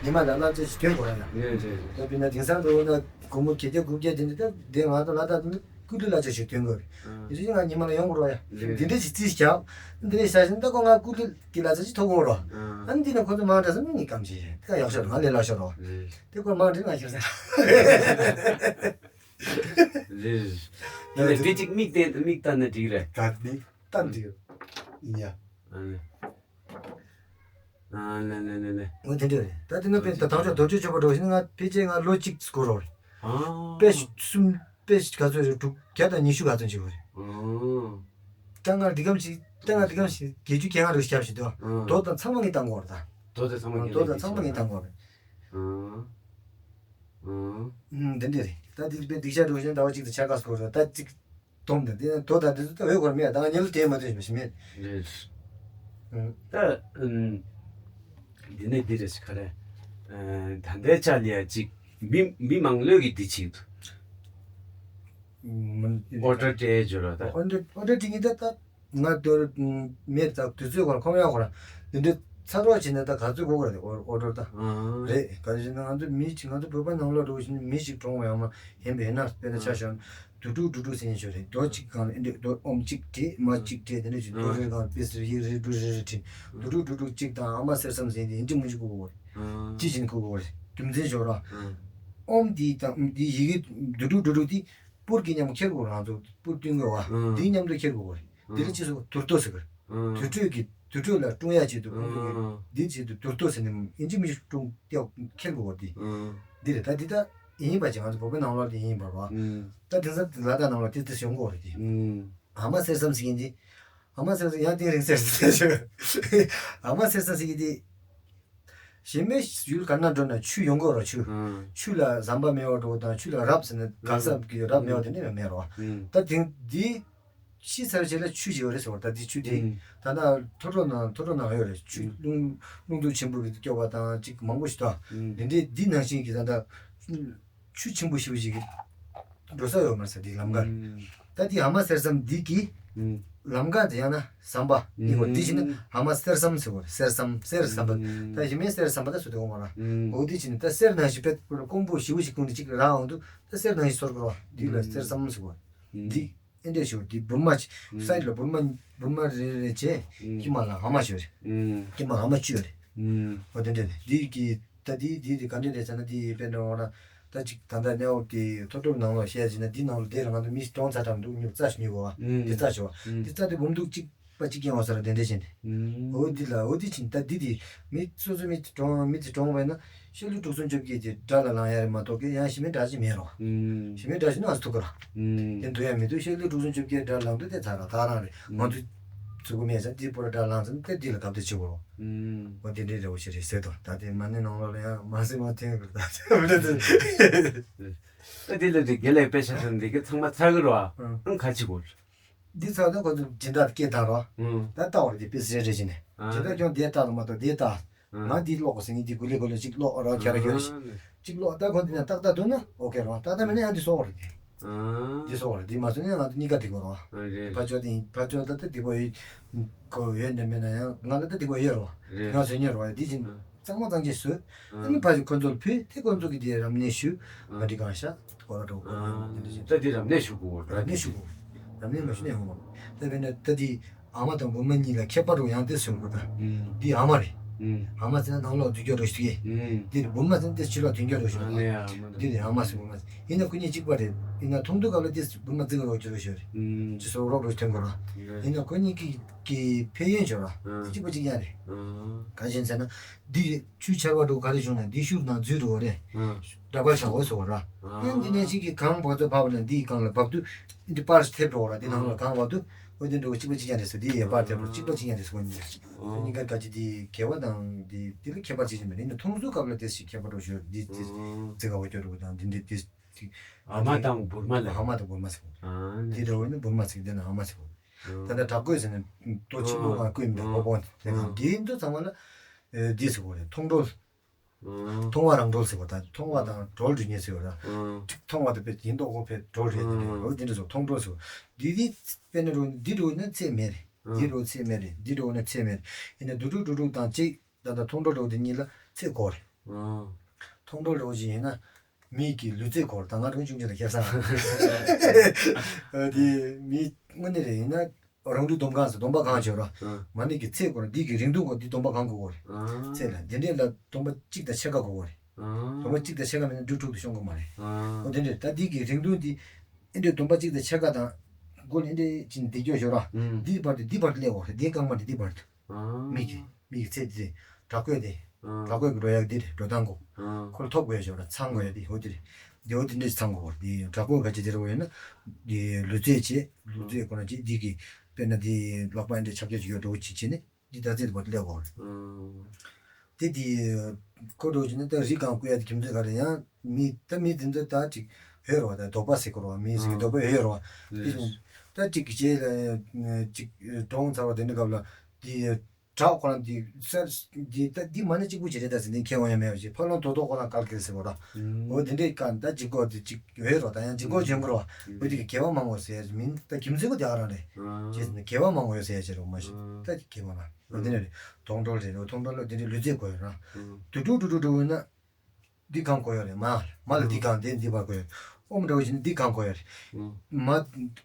ཉི་མ་ལ་བསླབ་བྱ་ཞིག་ཐོན་དགོས་ར་ཡ། ལས་ལས། ད་དཔེར་ན་དེང་སང་འགྲོ་ན་སྒོར་མོ་བརྒྱད་བརྒྱ་དགུ་བརྒྱ་དེ་འདྲ་ད་དེ་ང་ཚོ་ལ་ད་དུང་། སྐུ་ལུས་ལ་ཅིག་ཞིག་སྟོན་དགོས་རེད། ཨང་། དེ་རིང་ང་ཉི་མ་ལ་ཡོང་དགོས་རོགས་ཡ། ལགས། འདི་འདྲས་ཞིག་རྩིས་བཞག་འདི་འདྲས་བཞག་བཞིན་ད་ཁོ་ང་སྐུ་ལུས་ཀྱི་ལ་ཚ་ཞིག་ཐོབ་དགོས་རོགས། ཨང་། ཨ་ནི་འདི་ནས་ཁོ་ཚོ་མང་དྲགས་སོང་ནི་ངས་གམ་ཞིག་ད་ཡག་ཤོས་རེད། ང་ལས་སླ་ཤོས་རོགས། ལགས། དེ་ཁོ་མང་དྲགས་ང་ཤོར་ས། ལགས། ཡིན་ལ་དེ་གཅིག་མིག་བལྟས་མིག་ལྟ་ན་འགྲིག་རེད། ད་ནི་ལྟ་འགྲིག་ཡིན་ཡ། ཨང་། ཨ་ལེ་ལེ་ལེ་ལེ། འོ་དེ་འདྲ་རེད། ད་དེ་ནས་དཔེ་ད་དང་ཆོག་རྡོ་རྗེ་གཅོད་པ་འགྲོ་བཞིན་ང་ཕལ་ཆེར་ང་ལོ་གཅིག་འགོར་རོགས་རེད། ཨང་། དཔེ་གསུམ་དཔེ་ག་ཚོད་རེད་དྲུག་བརྒྱ་དང་ཉི་ཤུ་ག་ཚོད་ཅིག་རེད། ཨང་། ད་ང་འདི་གམ་ཞིག་ ལྟ་ང་དེ་གང་ཞིག་བརྒྱད་ཅུ་གྱ་ལྔ་རུ་ཞབས་ཞིག་འདུག་ཨང་། རྡོ་དང་ཚང་མ་ངས་བཏང་དགོས་རེད་ད། རྡོ་དང་ཚང་མ་ངས་རྡོ་དང་ཚང་མ་ངས་བཏང་དགོས་རེད། ཨང་། ཨང་། ཨང་། འདི་འདྲ་རེད། ད་དེ་དཔེ་སྡིག་བཤགས་འགྲོ་བཞིན་ཟླ་བ་གཅིག་དང་ཕྱེད་ཀ་སྐོར་རེད། ད་གཅིག་སྡོམ་དང་དེ་ནས་རྡོ་དང་དེ་ཚོ་ད་འོས་སྐོར་མེད། ད་ང་ཉལ་དེ་མ་ཐོན་ཞིག་མེད། རེད། ཨང་། ད་ཨང་། འདི་ནས་འདི་རེད་ཟེར་ག་རེ། ཨ། ད་ལྟའི་ཆ་ལ་ཡ་གཅིག་མི་མི་མང་ལོས་ཀྱི་འདི་བྱེད་འདུག་ཨོ་ཌར་སྤྲད་ཡོད་ར་ད། ཨོ་ཌར་ཨོ་ཌར་སྤྲད་ངེས་ད་ད་ང་དོར་མེད་ད། དུས་ཚོད་ཁོ་ར་ཁོམ་ཡག་ཁོ་ར་འདི་འདྲ་ཚ་གྲོགས་བྱས་ན་ད་ག་ཚོད་དགོས་གི་རེད། ཨོ་ཨོ་ཌར་ད། ཨང་། རེད། ག་རེ་བྱས་ན་ང་ཚོ་མི་གཅིག་ང་ཚོ་བོད་པ་ནང་ལོགས་འགྲོ་བཞིན་མི་གཅིག་གྲོངས་པ་ཡང་མ་ཡིན་པ་ཡིན་ན། དཔེར་ན་ཆ་བཞག་ན་དུ་ཀྲུག་དུ་ཀྲུག་ཟེར་མཁན་ཅིག་ཡོད་རེད། རྡོ་གཅིག་སྒང་ལ་ཨེ་འདྲ་རྡོ་ཨོམ་གཅིག་སྤྲད་མ་གཅིག་སྤྲད་དེ་འདྲ་བྱས། རྡོ་རེ་སྒང་ལ་པིས་རེ་ཡིག་རེ་འབྲུ་རེ་རེ་བྲིས། དུ་ཀྲུག་དུ་ཀྲུག་གཅིག་དང་ཨ་མ་གསེར་ཟམ་ཟེར་དེ་ཨིན་ཇི་མི་ཤེས་གོ་གི་རེད། ཨང་། ཅི་བྱེད་ནས་ཁུར་གོ་རེད། རྒྱུ་མཚན་ཞོར་ར། ཨང་། ཨོམ་དེ་དང་དེ་ཡི་གེ་དུ་ཀྲུག་དུ་ཀྲུག་དེ་པུར་གྱི་མཉམ་ཁྱེར་དགོས་རེད། ང་ཚོ་པུར་བཏོན་དགོས་བ། ཨང་། དེ་མཉམ་དུ་ཁྱེར་དགོས་རེད། དེ་ལ་ཨང་། ཅི་ཟེར། དུར་རྡོ་ཟེར་གི་རེད། ཨང་། དུར་ཁྲོད་ཀྱི་དུར་ཁྲོད་ལ་སྲུང་ཡག་ཆེད་དུ་ཁོང་ཚོ་གི་ཨང་། འདི་ཆེད་དུ་དུར་རྡོ་ཟེར་ནས་ཨིན་ཇི་མི་ཤེས་སྲུང་སྐྱོབ་ཁྱེར་དགོས་རེད། དེ་ཨང་། འདི་རེད། ད་འདི་ད་ཡིན་པ་ཅིག་ང་ཚོ་བོད་པའི་ནང་ལོགས་དེ་ཡིན་པ་རེད་བ། ཨང་། ད་དེང་སང་ལ་དྭགས་ནང་ལོགས་དེ་དེ་བྱུང་གོ་རེད་དེ། ཨང་། ཨ་མ་གསེར་ཟམ་ཟེར་མཁན་དེ། ཨ་མ་གསེར་ཟམ་ཡང་དེ་རིང་གསེར་ཟམ་ཟེར། ཨ་མ་གསེར་ཟམ་ཟེར་མཁན་དེ། གཞན་པའི་ཡུལ་ག་ན་འགྲོ་ན་ཆུ་ཡོང་གི་རེད། ཆུ། ཨང་། ཆུ་ལ་ཟམ་པ་མེད་པ་འགྲོ་དང་ཆུ་ལ་རབ་ཟེར་ན་གང་ཟག་གི་རབ་མེད་པ་དེ་འདྲ་མེད་རེད་བ། ཨང་། ད་དེང་འདི་ཤི་ཚར་རྗེས་ལ་ཆུ་ཞིག་ཡོད་རེད་ཟེར་བ། ད་འདི་ཆུ་དེ་ཨང་། ད་ལྟ་མཐོ་སྒང་ནང་མཐོ་སྒང་ནང་ཡོད་རེད། ཆུ་ཨང་། རླུང་རླུང་འཚུབ་ཆེན་པོ་གི་སྐྱོ་བ་དང་ཅིག་མང་པོ་ཞིག་ད། ཨང་། དེ་འདྲའི་འདི་ནང་བཞིན་གྱི་ད་ལྟ་ཆུ་ཆེན་པོ་ཞེ་པོ་ཞིག་གི་འགྲོ་ས་ཡོད་མ་རེད་ཟེར། དེའི་ལམ་ཁར། ཨང་། ད་དེ་ཨ་མ་གསེར་ཟམ་འདི་གི་ཨང་། ལམ་ཁ་དེ་ཡང་ན་ཟམ་པ་འདི་གོ། ཨང་། འདི་བྱས་ན་ཨ་མ་གསེར་ཟམ་ཟེར་གོ། གསེར་ཟམ་གསེར་ཟམ་པ། ཨང་། ད་གཞན་མའི་གསེར་ཟམ་པ་ད་ཟེར་དེ་གོ་མ་ར། ཨང་། འོ་དེ་བྱས་ན་ད་གསེར་ནང་བཞིན་པད་ཀོང་པོ་ཞེ་པོ་ཞིག་ཁུང་དེ་གཅིག་རག་འོང་དུས་ད་གསེར་ནང་བཞིན་ཚོར་གོ་ར། འདི་ལ་གསེར་ཟམ་ཟེར་གོ། ཨང་། འདི་ཨེ་འདྲས་ཞིག་འདི་བུར་མ་ཅིག་ཨང་། སའིཌ་ལ་བུར་མ་བུར་མ་རེ་རེ་བྱས། ཨང་། དཀྱིལ་མ་ལ་ཨ་མ་ཞིག་ཡོད་རེད། ཨང་། དཀྱིལ་མ་ཨ་མ་བཅུ་ཡོད་རེད། ཨང་། འོ་དེ་འདྲས་རེད། འདི་གི་ད་འདི་འདི་དེ་ག་འདྲས་རེད་ཟེར་ན། འདི་དཔེར་ན་འོ་ན་ད་ཅིག་ད་ལྟ་གནས་བབ་དེ་མཐོ་སྒང་ནང་ལོགས་བཤད་ཟིན་ན་འདི་ནང་ལ་དེ་རང་ང་ཚོ་མི་གྲོངས་ཚར་གྲངས་འདུག་ཉོ་རྩ་ཞིག་ཉོ་དགོས་བ། ཨང་། འདི་རྩ་ཞིག་བ། ཨང་། འདི་རྩ་དེ་འབུམ་དུག་གཅིག་པ་གཅིག་རྐྱང་བ་ས་ར་དེ་འདྲས་བྱས་ནས། ཨང་། འོ་འདི་ལ་འོ་འདི་ཕྱིན་ད་འདི་དེ་མི་སོ་སོ་མི་དེ་གྲོངས་མི་དེ་གྲོངས་པས་ན་ཤོ་ལོ་ཀ་དྲུག་སུམ་བཅོ་བརྒྱད་ཀྱི་དགྲ་ལ་ལངས་ཡ་རེད་མ་གཏོགས་ཀྱི་ཡང་གཞན་མི་དགྲ་ཅིག་མེད་རོ། ཨང་། གཞན་མི་དགྲ་ཅིག་ནང་སུ་ཐུག་ག་ར། ཨང་། དེ་འདུག་ཡ་མི་འདུག་ཤོ་ལོ་ཀ་དྲུག་སུམ་བཅོ་བརྒྱད་དགྲ་ལངས་དུས་དེ་ཚར་ར་ད་རང་རེད། ང་ཚོ་ཚུགས་ཀྱི་མེད་ཙང་དེ་པོ་ར་དགྲ་ལངས་ཙང་དེ་འདི་ལ་གབ་དེ་བྱེད་དགོས་རོ། ཨང་། འོ་དེ་འདྲའི་རེ་བ་ཞིག་རེད་ཟེར་དོ། ད་དེ་མ་ཎི་ནང་ལོགས་ལ་ཡང་མ་ཟེར་མ་འཐེན་གི་རེད་ད། ད་དེ་ལ་དེ་དགེ་ལེགས་དཔེ་ཆ་ཟེར་འདི་གའི་ཚང་མ་ཚར་གི་རོ། ཨང་། ཨང་། ག་ཅི་དགོས། འདི་ཚར་ན་ཁོ་ཚོ་སྦྱིན་བདག་སྐད་བཏང་རོགས། ཨང་། ད་ལྟ་བར་དེ་དཔེ་སྲིད་རེ་བྱས་ནས། ཨང་། སྦྱིན་བདག་ཀྱང་དེ་ལྟ་ལ་མ་གཏོགས་དེ་ལྟ། ཨང་། ང་འདི་ཀློག་ཟེར་ངས་འདི་གུ་ལེ་གུ་ལེ་གཅིག་ཀློག་རོགས་ཁྱེད་རང་ཁྱོད་རེ། ཨང་། གཅིག་ཀློག་ད་ཁོ་འདི་ནས་ཏག་ཏག་འདུག་ན་ཨོ་ཀེ་རོགས། ཏག་ཏག་མེད་ན་ཡང་འདི་སོག་རེད་དེ། ཨང་། འདི་སོག་རེད། འདི་མ་སོང་ན་ང་ཚོ་གཉིས་ཀ་འགྲིག་གོ་རོགས། ཨང་། རེད། ཕར་ཕྱོགས་དེ་ཡིན། ཕར་ཕྱོགས་ད་ལྟ་འདི་པོ་ཡོད། ཁོ་ཡོད་འདི་མེད་ན་ཡང་ང་ལ་ད་འདི་པོ་ཡོད་རོགས། རེད། ང་བཟོས་ཉེ་རོགས་འདི་བྱིན། ཨང་། གཙང་མ་གཙང་རྐྱང་བཟོས། ཨ་ནི་ཕ་གི་ཁོ་ཚོར་ཕུལ་ཏེ་ཁོ་ཚོ་གི་དེ་རབ་གནས་ཞུ། ང་འདི་གང་ཤ་གོ་ར་འགྲོ་གོ་ར་འདི་འདྲ་ཞིག་ད་འདི་རབ་གནས་ཞུ་གོ་རབ་གནས་ཞུ་གོ་རབ་གནས་མ་ཞུ་ནས་ཧོ། ད་བས་ན་ད་འདི་ཨ་མ་དང་བུ་མོ་གཉིས་ལ་ཁྱད་པར་རུ་ཡང་དེ་སོང་གོ་ད། ཨུམ། འདི་ཨ་མ་རེད། ཨུམ། ཨ་མ་ཟེར་ན་ནང་ལོགས་འཛུལ་སྐྱོད་རོགས་ཞུ་གི་ཨུམ། འདི་རེད། བུ་མོ་ཟེར་ན་དེ་ཕྱི་ལོགས་ཐོན་སྐྱོད་རོགས་ཞུ་ཨ་ནི་ཨ་མ་འདི་རེད། ཨ་མ་ཟེར་བུ་མོ་ཟེར་ཡིན་ན་ཁོ་གཉིས་གཅིག་པ་རེད། ཡིན་ན་མཐོང་ཐོས་སྐབས་ལ་དེ་བུ་མོ་བརྩི་གི་རོགས་ཞུ་རོགས་ཞུ་རེད། ཨུམ། ཅི་སོགས་རོགས་རོགས་ཐོན་གོ་ར། ཡིན་ན་ཁོ་གཉིས་ཀྱི་ཀྱི་ཕན་ཡོན་ཆེ་བ་ཨང་གཅིག་པ་གཅིག་རྐྱང་རེད། ཨང་གང་ཞེས་ཟེར་ན། འདི་ཆུ་ཆར་བ་འགྲོ་ག་རེ་བྱུང་ན་འདི་ཤུར་ནང་འཛུལ་འགྲོ་བ་རེད། ཨང་འདྲ་པར་བྱ་འོ་སོ་བ་ར། ཨང་ཨང་འདི་ནས་ཅིག་གི་གངས་བབ་ཚོ་བབ་ན་འདིའི་གངས་ལ་བབ་དུས་འདི་པར་ཐེབས་འགྲོ་བ་ར། འདི་ནང་ལ་གངས་བབ་དུས་འོ་འདི་འགྲོ་གཅིག་པ་གཅིག་རྐྱང་རེད་ཟེར། འདི་ཡས་པར་ཐེབས་འགྲོ་གཅིག་པ་གཅིག་རྐྱང་རེད་ཟེར། ཁོ་གཉིས་ཀ་ག་ཅི་འདི་གལ་བ་དང་འདི་འདི་ལ་ཁྱད་པར་ཅི་ཞིག་མེད། ཡིན་ན་མཐོང་ཚུལ་སྐབས་ལ་དེ་ཞིག་ཁྱད་པར་འགྲོ་ཞོར་འདི་ཨང་ཙི་ག་བ་སྐྱོ་འགྲོ་དང་འདི་འདི་འདི་ཨ་མ་དང་བུར་མ་ལ། ཨ་མ་དང་བུར་མ་ཟེར། ཨང་འདི་འདྲ་བོ་ནི་བུར་མ་ཟེར། འདི་ནི་ཨ་མ་ཟེར། ད་ལྟ་བྲག་བརྐོས་ཟེར་ནས་རྡོ་ཆེན་པོ་ང་བརྐོས་མི་འདུག་ཨོ་པོ་དེ་ནང་འདིའི་འདུ་ཚང་མ་ལ་འདི་ཟེར་བ་རེད། མཐོང་གྲོལ། མཐོང་བ་རང་གྲོལ་ཟེར་བ་དང་མཐོང་བ་དང་གྲོལ་འདྲི་ཉེ་ཟེར་བ་དང་། མཐོང་བ་དང་བས་ཡིན་མདོག་གོ་བས་གྲོལ་རེད། འོ་འདི་འདྲ་ཟེར། མཐོང་གྲོལ་ཟེར་བ་འདི་འདི་དཔེར་ན་རུ་འདི་རུ་ནི་ཚད་མེད་རེད། འདི་རུ་ཚད་མེད་རེད། འདི་རུ་ནི་ཚད་མེད་རེད། ཡིན་ན་འདུ་དྲུག་འགྲོ་དྲུག་དང་གཅིག་ད་ལྟ་མཐོང་གྲོལ་འགྲོ་འདི་གཉིས་ལ་ཚད་དགོས་རེད། མཐོང་གྲོལ་འགྲོ་བཞིན་ཡིན་ན། མིག་གི་ལུས་རྩལ་སྐོར་དང་ང་རང་ཆུང་ཆུང་ལ་ཁྱེར་སང་། དེ་མི་དངོས་གནས་རེད། ཡིན་ན་རང་འདུས་སྡོམ་གང་ཟེར་སྡོམ་པ་གང་བྱོས་ར། ཨང་། མ་ཎི་གི་ཚད་སྐོར་འདི་གི་རིང་ཐུང་སྐོར་འདི་སྡོམ་པ་གང་དགོས་གོ་རེད། ཨང་། ཚད་ལ་འདི་འདྲས་ལ་སྡོམ་པ་གཅིག་དང་ཕྱེད་ཀ་དགོས་གོ་རེད། ཨང་། སྡོམ་པ་གཅིག་དང་ཕྱེད་ཀ་མེད་ན་འབྲུ་དྲུག་ཏུ་ཤོང་གི་མ་རེད། ཨང་། འོ་དེ་འདྲས་ད་འདི་གི་རིང་ཐུང་འདི་ཨེ་འདྲས་སྡོམ་པ་གཅིག་དང་ཕྱེད་ཀ་དང་སྒོ་ནས་ཨེ་འདྲས་ཅིག་འདི་སྐྱོ་ཤོར་ར། ཨང་། འདི་བར་དུ་འདི་བར་དུ་སླེབས་གོ་རེད། འདི་རྐང་པ་འདི་འདི་བར་དུ། མིག་གི་མིག་གི་ཚད་དེ་རེད། བྲག་བརྐོས་དེ། བྲག་བརྐོས་ཀྱི་འགྲོ་ཡག་དེ་རེད། འགྲོ་སྟངས་གོ། ཁོ་ལ་ཐོབ་དགོས་ཡ་ཞོག་ར། ཚང་དགོས་ཡ་དེ་འོ་དེ་རེད། དེ་འོ་དེ་འདྲས་ཚང་དགོས་རེད། དེ་བྲག་བརྐོས་ག་ཅི་དེ་རེད་འོ་ཡིན་ན། དེ་ལུས་རྩལ་བྱེད་ལུས་རྩལ་ཁོ་ན་བྱེད་འདི་གི་ དཔེར་ན་དེ་ལག་པ་འདྲ་ཆག་ཆག་ཅིག་ཡོད་འགྲོ་གི་ཅི་བྱས་ནས་འདི་ད་ཚེ་བར་སླེབས་འོང་། དེ་དེ་ཁོ་འགྲོ་གི་ནི་ད་རི་གང་བརྐོ་ཡ་དེ་རྒྱུ་མཚན་ག་རེ་ཡང་མི་ད་མི་དེ་ཚོ་ད་ཅིག་ཡོད་རེད་བ། ད་དོགས་པ་ཟེར་གི་རེད་བ། མི་ཟེར་གི་དོགས་པ་ཡོད་རེད་བ། དེ་བཞིན་ད་ཅིག་རྗེས་ལ་ཅིག་གྲོངས་ཚར་བ་དེ་འདྲ་སྐབས་ལ་དེ་བྲག་ཁོ་རང་དེ་སར་དེ་ད་འདི་མ་ཎི་གཅིག་པུ་ཅིག་རེད། ད་ཟེར་ནས་ཁྱེར་འོང་ཡ་མེད་པ་ཅིག་ཕར་ལོང་དོ་དོ་ཁོ་རང་བཀལ་གི་རེད་ཟེར་གོ་ད། འོ་དེ་འདྲའི་སྐབས་ད་ཅིག་གོ་དེ་ཅིག་ཡོད་རེད་བ། ད་ཡང་ཅིག་གོ་བྱོན་གི་རེད་བ། འོ་དེ་གི་དགེ་བ་མང་བོ་ཟེར་ཡ་མིན། ད་རྒྱུ་མཚན་གོ་དེ་ཨ་རང་རེད། ཅེས་ཟེར་ན་དགེ་བ་མང་བོ་ཡོད་ཟེར་ཡ་ཅིག་རེད་མ་གཞི། ད་ཅིག་དགེ་བ་མང་བོ་དེ་འདྲ་རེད། མཐོང་གྲོལ་རེད། མཐོང་གྲོལ་ལ་དེ་འདྲའི་ལུས་རྩལ་གོ་ཡོད་རང་དུ་དུ་དུ་དུ་དུ་ན། འདི་གང་གོ་ཡོད་རེད། མ་མ་ལ་འདི་གང་དེ་འདི་བར་གོ་ཡོད། ཨོམ་འདྲ་བོ་ཞིག་ནི་འདི་གང་གོ་ཡོད་རེད། མ་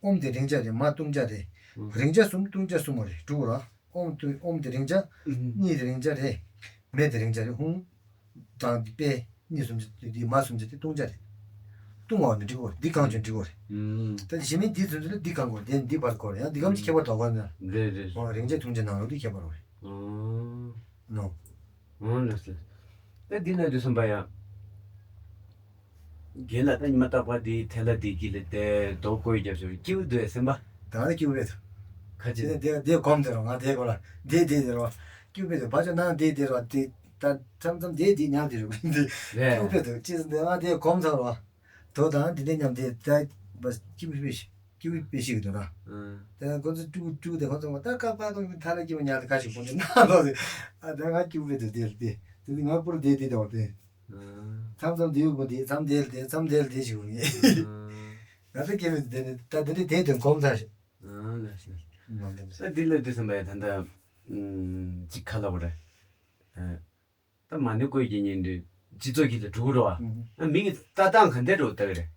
ཨོམ་དེ་རེག་བྱ་རེད། མ་བཏུང་བྱ་རེད། རེག་བྱ་གསུམ་བཏུང་བྱ་གསུམ་མོ་རེད། དྲུག་ར། ཨོམ་བཏུང་ཨོམ་དེ་རེག་བྱ་གཉིས་དེ་རེག་བྱ་རེད། མེ་དེ་རེག་བྱ་རེད། ཧུང་དང་དཔེ་གཉིས་གསུམ་བྱ་དེ་མ་གསུམ་བྱ་དེ་བཏུང་བྱ་རེད། བཏུང་བ་ནི་འགྲིག་གོ། འདི་གང་བྱུང་འགྲིག་གོ་རེད། ད་ཞི་མི་འདི་ཚུན་ཚོད་ལ་འདི་གང་གོ་དེ་འདི་བར་གོ་རེད། ཡང་འདི་གམ་གྱི་ཁྱད་པར་དོགས་པ་ན། རེད་རེད། རེག་བྱ་བཏུང་བྱ་ནང་ལོགས་འདི་ཁྱད་པར་རེད། ནོ། འོང་ལགས་སོ། ད་འདི་ལ་དུས་གསུམ་པ་ཡང་། རྒན་ལགས་ད་ཉི་མ་རྟག་པར་འདི་ཐལ་ལ་འདི་དཀྱིལ་ལ་བསྡད་རྡོ་བརྐོས་རྒྱབ་ཤོར་སྐྱིད་པོ་འདུག་སེམས་པ། ད་ང་སྐྱིད་པོ་བས་ཐུབ། ཁ་ཅིག་ནས་དེ་དེ་གོམ་དེ་རོ། ང་དེ་གོ་ལ་དེ་དེ་དེ་རོ། སྐྱིད་པོ་བས་ཐུབ། བ་ཅོ་ནང་དེ་དེ་རོ། དེ་ད་མཚམས་མཚམས་དེ་དེ་ཉག་དེ་རོ། འདི་རེད། སྐྱིད་པོ་བས་ཐུབ། ཅི་ཟེར་ན་ང་དེ་གོམ་ཚར་རོ། དོ་དང་དེ་འདྲ་མཉམ་དེ་ད་བ་སྐྱིད་པོ་བས་ཤིག་སྐྱིད་པོ་བས་ཤིག་དོ་ར། དེ་ན་ཁོ་ཚོ་ཀྲུག་ཀྲུག་དེ་ཁོ་ཚོ་ད་ཀ་ཀ་ཀ་ཐ་ལ་སྐྱིད་པོ་ཉག་དེ་ཁ་ཞིག་གོམ་དེ་ན་ལོ་དེ། ཨ་ད་ང་སྐྱིད་པོ་བས་ཐུབ། དེ་དེ་དེ་ང་པུར་དེ་དེ་དོ་དེ། མཚམས་མཚམས་དེའུ་དགོན་དེ་མཚམས་དེ་ལ་དེ་མཚམས་དེ་ལ་དེ་ཞིག་ཡོང་ངེས། ང་ཚོ་སྐྱེ་བོས་དེ་ནི་ད་དེ་འདྲའི་དེ་དོན་གོམས་ཚར་ཞིག་ཨ་ལ་ཤ། ད་འདི་ལ་དུས་གསུམ་པ་ཡ་ད་ལྟ་ཅིག་ཁ་ལ་བོ་རེད། ད་མ་ཎི་བཀོད་ཀྱི་ཉིན་དུ་སྤྱི་ཚོགས་ཀྱི་ལ་འགྲོ་གི་རེད་བ། མི་གི་ལྟ་སྟངས་ག་འདྲ་འགྲོ་ལྟ་གི་རེད།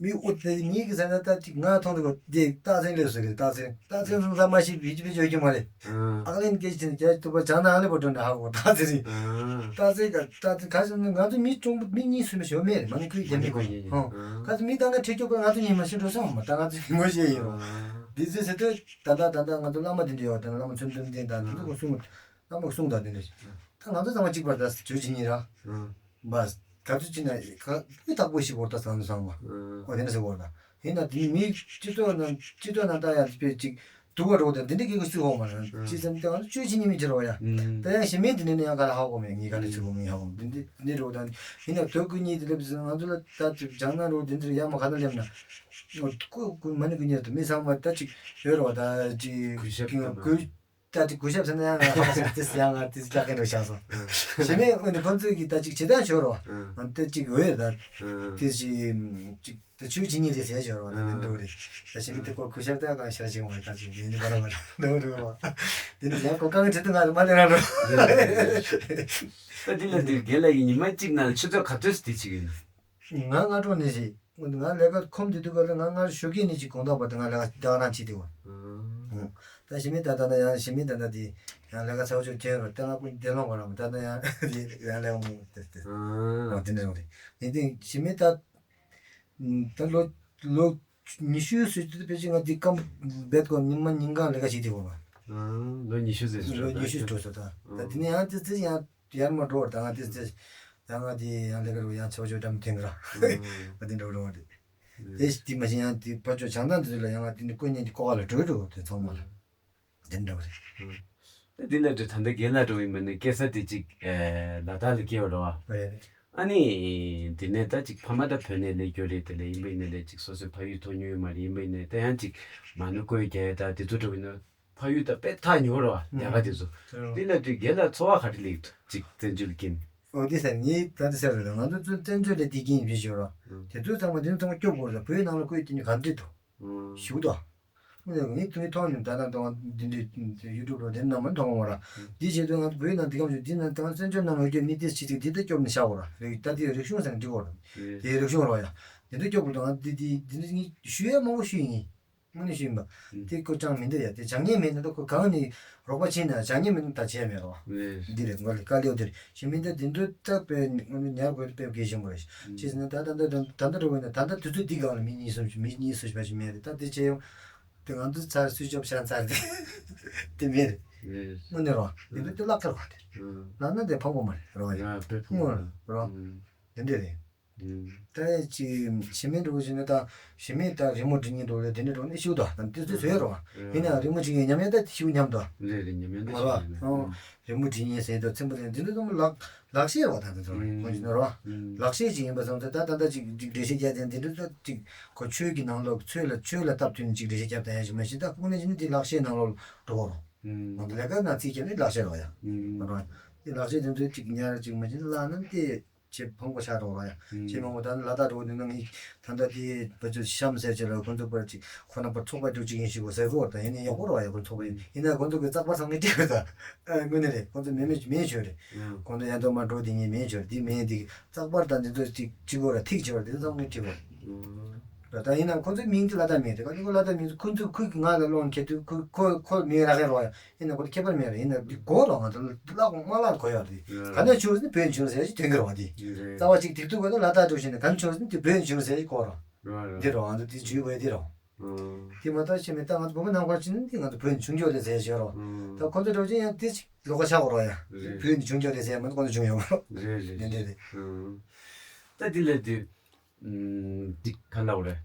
མི་ཨོ་དེ་མི་གི་ཟ་ན་ད་ཅིག་ང་མཐོང་དུ་དེ་རྟགས་མཚན་སླེབས་སོ་གི་རྟགས་མཚན་རྟགས་མཚན་སོང་ཙང་མ་ཤེས་བི་ཅི་བི་ཅི་ཡོད་ཀྱི་མ་རེད། ཨག་ལན་སྐད་ཆ་ནི་རྒྱ་ཐུབ་པ་བྱང་ན་ཨ་ལེ་པོ་འགྲོ་འདྲ་ཧ་གོ་རྟགས་མཚན་རེད། རྟགས་མཚན་ག་རྟགས་མཚན་ག་ཟེར་ན་ང་ཚོ་མི་གྲོང་པོ་མི་གཉིས་གསུམ་ཞོ་མེད་རེད། མ་ཎི་བཀོད་ཀྱི་མི་གོ་ཧོ་ག་ཚོད་མི་ད་ང་ཁྲེལ་སྐྱོ་པོ་ང་ཚོ་གཉིས་མ་ཤེས་འགྲོ་སོང་མ་ད་ང་ཚོ་གཉིས་ངོ་ཤེས་ཡིན་རོ། འདི་ཚོས་ཟེར་དུས་ད་ད་ད་ད་ང་ཚོ་བླ་མ་དེ་འདྲ་ཡོད་ད་བླ་མ་ཚུལ་ཁྲིམས་ལྡན་དང་དེ་ཚོ་གོ་གསུང་བླ་མ་གསུང་དང་དེ་འདྲ་ད་ང་ཚོ་ཚང་མ་གཅིག་པར་ད་བརྗོད་ཅི་ཉིན་ར། བ། ག་ཚོད་ཅི་ན་ག་དབུས་ཐག་པོ་ཞིག་བོར་ད་ཚང་ཚང་མ། ཨོ་དེ་འདྲ་ཟེར་བོར་ད། ཡིན་ན་དེ་མི་སྤྱི་ཚོགས་ནང་སྤྱི་ཚོགས་ནང་ད་ཡང་དཔེ་ཅིག་དུ་བ་རོགས་དང་དེ་འདྲ་སྐད་ཀྱི་སུ་ཧོ་མ་ར་ཅི་ཙམ་དེ་ང་ཚོ་བཅོས་ཆེ་ཉི་མི་ཁྱེར་བ་ཡ། ད་ཡང་ཞི་མིན་དེ་འདྲ་ནི་ཡང་ག་ལ་ཧ་གོ་མེད་ངས་ག་ལ་ཚུད་གོ་མི་ཧ་གོ་དེ་འདྲ་དེ་འདྲ་རོགས་དང་ཡིན་ན་དོལ་ཀུན་གཉིས་དེ་འདྲ་བཟོས་ང་ཚོ་ལ་ད་ཅིག་བྱང་ན་རོགས་དེ་འདྲ་ཡ་མ་ག་ད་སླེབས་ན། ཀུ་ཀུ་མ་ནི་ཀུ་ཉེར་དུ་མི་ཚང་མ་ད་ཅིག་ཡོད་རོགས་ད་ཅིག་གུས་ཞབས་ཀུན་ཀུ་ད་ཅིག་གུས་ཞབས་ཟེར་ན་ཡང་ང་ཧ་ཟེར་ཏེ་ཡང་ང་ཏི་ལྟ་མཁན་རོགས་བྱ་སོང་། ཞི་མིན་ཨོ་ནི་ཁོང་ཚོས་ཀྱི་ད་ཅིག་བྱེད་སྟངས་ཤོར་རོགས་ད་ཅིག་འོས་ད་དེ་ཅིག་ཅིག་ད་ཆོས་ཅི་ཉིད་རེད་ཟེར་ཞོར་བ་དེ་འདྲ་འགྲོ་རེད། ད་ཞི་མི་དེ་ཀོ་ཁུ་ཤག་ད་གང་ཤར་ཞིང་བ་ད་ཅིག་ཡིན་པ་ར་བ་འདྲ་འགྲོ་རོགས། དེ་ནི་ཡང་ཀོ་གང་ཆེད་དུ་ང་རུ་མ་ལེན་ར་འགྲོ། ད་དེ་ལ་དེ་རྒན་ལགས་ཀྱི་ཉི་མ་གཅིག་ནང་ལ་ཆུ་ཚོད་ག་ཚོད་དེ་ཅིག་ཡིན། ང་སྔ་དྲོ་ནས་ཞིག་ང་ལས་ཀ་ཁོམ་དེ་དུས་ཀ་ལ་ང་སྔ་ཞོགས་ཀས་ནས་ཅིག་དགོང་དག་བར་དུ་ང་ལས་ཀ་ད་ག་རང་བྱེད་དེ་བ། ད་ཞི་མི་ད་ད་ད་ཡང་ཞི་མི་ད་ད་དེ་ཡང་ལས་ཀ་ཚ་བོ་ཅོག་ཁྱེར་རོ་ད་ང་ཀུན་བདེ་ལོང་བ་ར་མ་ད་ད་ཡང་ཡང་ལས་ཀ་མི་དེ་དེ་ར་དེ་འདྲ་རེད། དེ་དེ་ཞི་མི་ད། ད་ལོ་ལོ་ཉི་ཤུ་ཟེར་དུས་ཕལ་ཆེར་ང་འདི་སྐམ་བེད་ཀོ་ཉི་མ་ཉིན་གང་ལས་ཀ་བྱེད་དེ་བ། ལོ་ཉི་ཤུ་ཟེར་ལོ་ཉི་ཤུ་འགྲོ་སོང་ད། ད་དེ་ནས་ཡང་དེ་ཚེ་ཡང་ཡར་མ་འགྲོ་བར་ད་ང་དེ་ཚེ་ཡང་ང་དེ་ཡང་ལས་ཀ་རུ་ཡང་ཆོག་ཆོག་འགྲམ་ཐེངས་ར་ང་དེ་འགྲོ་འགྲོ་བ་རེད། དེ་དེ་མ་ཤེས་ཡང་དེ་ཕར་ཕྱོགས་བྱང་ཐང་དེ་ཚོ་ལ་ཡང་ང་དེ་ནི་ཀོ་ཉན་གྱི་ཀོ་བ་ལ་འགྲོ་འགྲོ་དེ་ཚང་མ་ལ། དེ་འདྲ་བ་རེད། ད་འདི་ལ་འགྲོ་ད་ལྟ་རྒན་ལགས་འགྲོ་ཡིན་པ་ནི་སྐྱེ་ས་དེ་གཅིག་ལ་དྭགས་ལ་སྐྱེས་པ་རེད་བ། རེད། ཨ་ནི། དེ་ནས་ད་ཅིག་ཕ་མ་ད་བོད་ནས་སླེབས་རྒྱུ་རེད་དེ་ལས་ཡིན་པ་ཡིན་ནའི་ལས་ཅིག་སོ་སོའི་ཕ་ཡུལ་ཐོག་ཉུལ་ཡོད་མ་རེད་ཡིན་པ་ཡིན་ནའི་ད་ཡང་ཅིག་མ་ཎི་བཀོད་རྒྱ་ཡས་ད་དེ་ཚོ་འགྲོ་ཡིན་ན་ཕ་ཡུལ་ད་དཔེ་ཐག་ཉེ་བོ་རེད་བ་རྒྱ་གར་དེ་ཚོ། དེ་ལ་དུས་རྒན་ལགས་འཚོ་བ་ག་རེ་ལེགས་འདུག་ཅིག་བཙན་བྱོལ་གྱིན། ཨོ་དེ་ས་ངས་ད་དེ་ཟེར་རེད་ང་ཚོ་ཚོ་བཙན་བྱོལ་ལས་དེ་གྱིན་ཡིན་ཞོར་ར། དེ་ཚོ་ཚང་མ་དེ་ཚོ་ཚང་མ་སྐྱོབ་དགོས་རེད་བོད་ནང་ལ་བཀོད་དེ་ནི་ག་འདྲ་འདུག་ཞུ་དོ། ངས་དུས་ཐོག་ནས་ད་ལྟ་དང་འདི་འདྲའི་ཡུ་ཊུབ་ལ་དེ་ནང་མ་མཐོང་བ་ར། འདི་བྱེད་དུས་ང་ཚོ་བོད་ནང་འདི་གམ་ཞིག་འདི་ནང་དང་བཙན་བྱོལ་ནང་ཡོད་རྒྱུ་མི་དེ་ཆི་ཅིག་འདི་ལྟ་སྐྱོབ་ནས་བཞག་གོ་ར་རེད། ད་དེ་རིག་གཞུང་ཟེར་ན་འགྲིག་གོ་ར། དེ་རིག་གཞུང་ར་ཡ། དེ་འདྲ་སྐྱོབ་དགོས་དང་འདི་འདི་འདི་འདི་ངས་ཞུ་ཡ་མང་པོ་ཞུས་ཡིན། དངོས་གནས་ཞུས་ཡིན་པ། དེ་ཀོ་ཅང་མི་འདུག་ཡ་དེ་བྱ་ངན་མེད་ན་ད་ཁོ་གང་ནས་རོགས་པ་བྱས་ན་བྱ་ངན་མེད་ན་ད་བྱས་མེད་རོ། འདི་རེད་ང་ལ་དཀའ་ལས་འདིར་ཞི་མི་འདི་འདི་འདྲ་ད་དཔེ་ཉར་དགོས་དཔེ་དགེ་ཞིང་པོ་རེད། ཅི་ཟེར་ན་ད་ད་ད་ད་ད་འགྲོ་བས་ན་ད་ད་དུས་ཚོད་འདི་གང་ལ་མི་གཉིས་གསུམ་ཞིག་མི་གཉིས་གསུམ་ཞིག་ཕལ་ཆེར་མེད་རེད། ད་དེ་བྱས་ཡོང་། དེ་ང་ཚོ་ཚར་སུས་ཅོབ་ཤང་ཚར་དེ་དེ་མེད་རེད། དངོས་གནས་རོ། དེ་འདྲ་དེ་བརླག་དཀར་བ་དེ། ལག་ན་དེ་ཕངས་པོ་མ་རེད་རོ། ཡ་དཔེ་ཕངས་པོ་རོ། དེ་འདྲ་རེད། ད་ཅི་ཞི་མི་འགྲོ་བཞིན་ནི་ད་ཞི་མི་ད་རི་མོ་འབྲི་ཉིན་འགྲོ་ལས་དེ་འདྲ་འགྲོ་ནི་ཤིའུ་ད་དེ་ཚོ་བཟོས་རོགས། ཡིན་ན་རི་མོ་ཅིག་ཡིན་ཉམས་ཡང་ད་ཤིའུ་ཉམས་ད། རེད་རེད། ཉམས་ཡང་ད་མ་ཤིའུ་རོགས་ཉམས་ཡང་། རི་མོ་འབྲི་ཉིན་ཟེར་ད་ཚིམ་པ་དེ་འདི་འདྲ་ཚང་མ་ལག་ལག་ཤེས་རོགས་ད་དེ་ཚོ་ཁོང་ཅི་ན་རོགས། ལག་ཤེས་ཅིག་ཡིན་པ་སོང་ཙང་ད་ད་ད་ཅིག་ཅིག་འགྲེལ་བཤད་རྒྱག་དེ་འདི་འདྲ་ད་ཅིག་ཁོ་ཆོས་ཀྱི་ནང་ལོགས་ཆོས་ལ་ཆོས་ལ་སྟབས་བསྟུན་ནས་ཅིག་འགྲེལ་བཤད་རྒྱག་ད་ཡང་ཞིག་མ་ཤེས་ད་ཁོང་ནས་ཅི་ན་དེ་ལག་ཤེས་ནང་ལོགས་འགྲོ་གོ་རོགས། ང་ཚོ་ལས་ཀ་ན་རྩིས་རྒྱབ་ནས་ལག་ཤེས་རོགས་ཡ། ཨ་རོགས། དེ་ལག་ཤེས་དེ་ཚོའི་ཅིག་ཉར་ཅིག་མ་བྱིན་བརླག་ན་དེ་ཆེས་ཕངས་པོ་ཆགས་རོགས་ར་ཡ། ཆེས་མང་པོ་ད་ནི་ལ་དྭགས་འགྲོ་དུས་ན་ངས་ད་ལྟ་དེ་བ་ཚོ་གཤམ་ཟེར་ཅིག་ལ་ཁོ་ཚོ་པར་ཅིག་ཁོ་ན་པར་ཚོགས་པ་འགྲོ་ཅིག་ཡིན་ཞིག་གོ་ཟེར་གོ་ད་ཡིན་ན་ཡག་པོ་རོགས་ཡ། ཁོ་ཚོགས་པ་ཡིན་ན་ཁོ་ཚོ་གི་ཙག་པ་ཚང་མས་སྤྲད་གོ་ད། དངོས་གནས་རེད། ཁོ་ཚོ་མེད་མེད་མེད་ཆོས་རེད། ཁོ་ཚོ་ཡ་མདོ་མ་འགྲོ་དེ་ངས་མེད་ཆོས་རེད། དེ་མེད་དེ་ཙག་པར་ད་འདི་ཚོ་ཅིག་ཅིག་གོ་ར་ཐིག་ཆེ་བར་དེ་ཚང་མས་སྤྲད་གོ། ད་ཡིན་ན་ཁོ་ཚོའི་མིང་དེ་ལ་དྭགས་མིང་རེད། ག་ཅིག་གོ་ལ་དྭགས་མིང་ཁོ་ཚོས་ཁོའི་གི་ང་ལ་ལོང་ཁྱེད་དུས་ཁོ་ཁོ་ཁོ་མིང་རག་གི་རོགས་ཡ། ཡིན་ན་ཁོ་ཁྱད་པར་མེད་རེད། ཡིན་ན་འདི་གོ་རོགས་ང་ཚོ་བརླག་མ་བརླག་གོ་ཡ་རེད། ག་ནས་བྱུང་ཟེར་ན་བོད་ནས་བྱུང་ཟེར་ཞིག་དོན་གི་རོགས་འདི། རྩ་བ་གཅིག་ཐིག་ཐུག་གོ་ན་ལ་དྭགས་འགྲོ་ཞིག་ནས་ག་ནས་བྱུང་ཟེར་ན་འདི་བོད་ནས་བྱུང་ཟེར་ཞིག་གོ་རོགས། འདི་རོགས་ང་ཚོ་འདི་བྱུས་བས་འདི་རོགས། དེ་མ་གཏོགས་ཕྱི་མི་ད་ང་ཚོ་བོད་མི་ནང་ཁོངས་ཕྱིན་ན་འདི་ང་ཚོ་བོད་ནས་བྱུང་རྒྱུ་རེད་ཟེར་ཞིག་རོགས། ད་ཁོ་ཚོ་འགྲོ་ཅིག་ཡང་དེ་ཅིག་ལོགས་ཀ་ཆགས་གོ་རོགས་ཡ། བོད་ནས་བྱུང་རྒྱུ་རེད་ཟེར་མ་གཏོགས་ཁོ་ཚོ་བྱུང་ཡོད་མ་རོགས། རེད་རེད། འདི་འདྲ་རེད། ད་འདི་ལས་དུས་འདི་ག་ལ་འོ་རེད།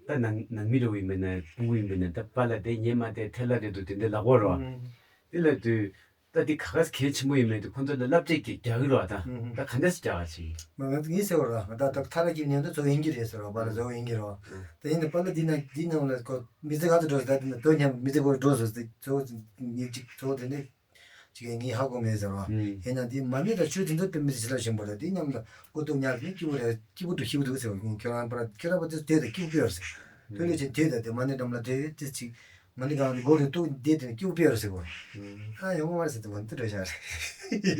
ད་ནང་ནང་མི་རེ་བ་ཡིན་པ་ན་སྤུ་གུ་ཡིན་པ་ན་ད་པཱ་ལགས་དེ་ཉན་མ་དེ་ཐལ་ལ་རེད་འདུག་དེ་འདྲ་ལབ་ཀྱི་ཡོད་རེད་བ། དེ་ལབ་དུས་ད་འདི་ག་ག་གལ་ཆེན་པོ་ཡིན་མེད་དུས་ཁོང་ཚོ་ལ་བསླབ་བྱ་རྒྱག་རྒྱག་གི་རེད་བ། ད་ད་ག་འདྲ་ཞིག་རྒྱག་ག་ཅིག་མ་ང་ཚོ་ངས་ཟེར་བ་རེད་བ། ད་ད་ཐ་ར་གི་ཉན་དུ་ཚོ་ཡིན་གྱི་རེད་ཟེར་བ། པཱ་ལགས་ཚོ་ཡིན་གྱི་རེད་བ། ད་ཡིན་ན་པཱ་ལགས་འདི་ན་འདི་ནང་ལ་ཁོ་མི་ཚེ་ག་ཚོད་འགྲོ་ཟེར། ད་འདི་ན་དོ་མཉམ་མི་ཚེ་ག་ཚོད་འགྲོ་ཟེར་ཚོ་ངེད་ཅིག་ཚོ་དེ་འདྲ། ཅིག་ངས་ཧ་གོ་མེད་ཟེར་བ། ཡིན་ན་འདི་མ་ཎི་དང་ཆོས་དེ་ཚོ་དཔེ་མི་སྲིད་ལ་ཞིམ་པོ་རེད། འདི་མཉམ་དུ་ཀུ་ཏུ་ཉར་ནས་སྐྱིད་པོ་རེད། སྐྱིད་པོ་འདུག་ཤིག་འདུག་ཟེར་བ། ཁྱོད་རང་པར་ཁྱོད་རང་པར་དེ་དེ་སྐྱིད་པོ་ཡོད་ཟེར། དེ་ལས་ཅིག་དེ་དང་དེ་མ་ཎི་འགྲམ་ལ་དེ་དེ་ཅིག་མ་ཎི་གང་གི་སྒོ་རུ་གཏུག་བསྡད་དེ་སྐྱིད་པོ་ཡོད་ཟེར་བ། ཨ་ཡོང་བ་མ་རེད་ཟེར། དེ་མ་ཎི་འདྲ་ཤག་རེད།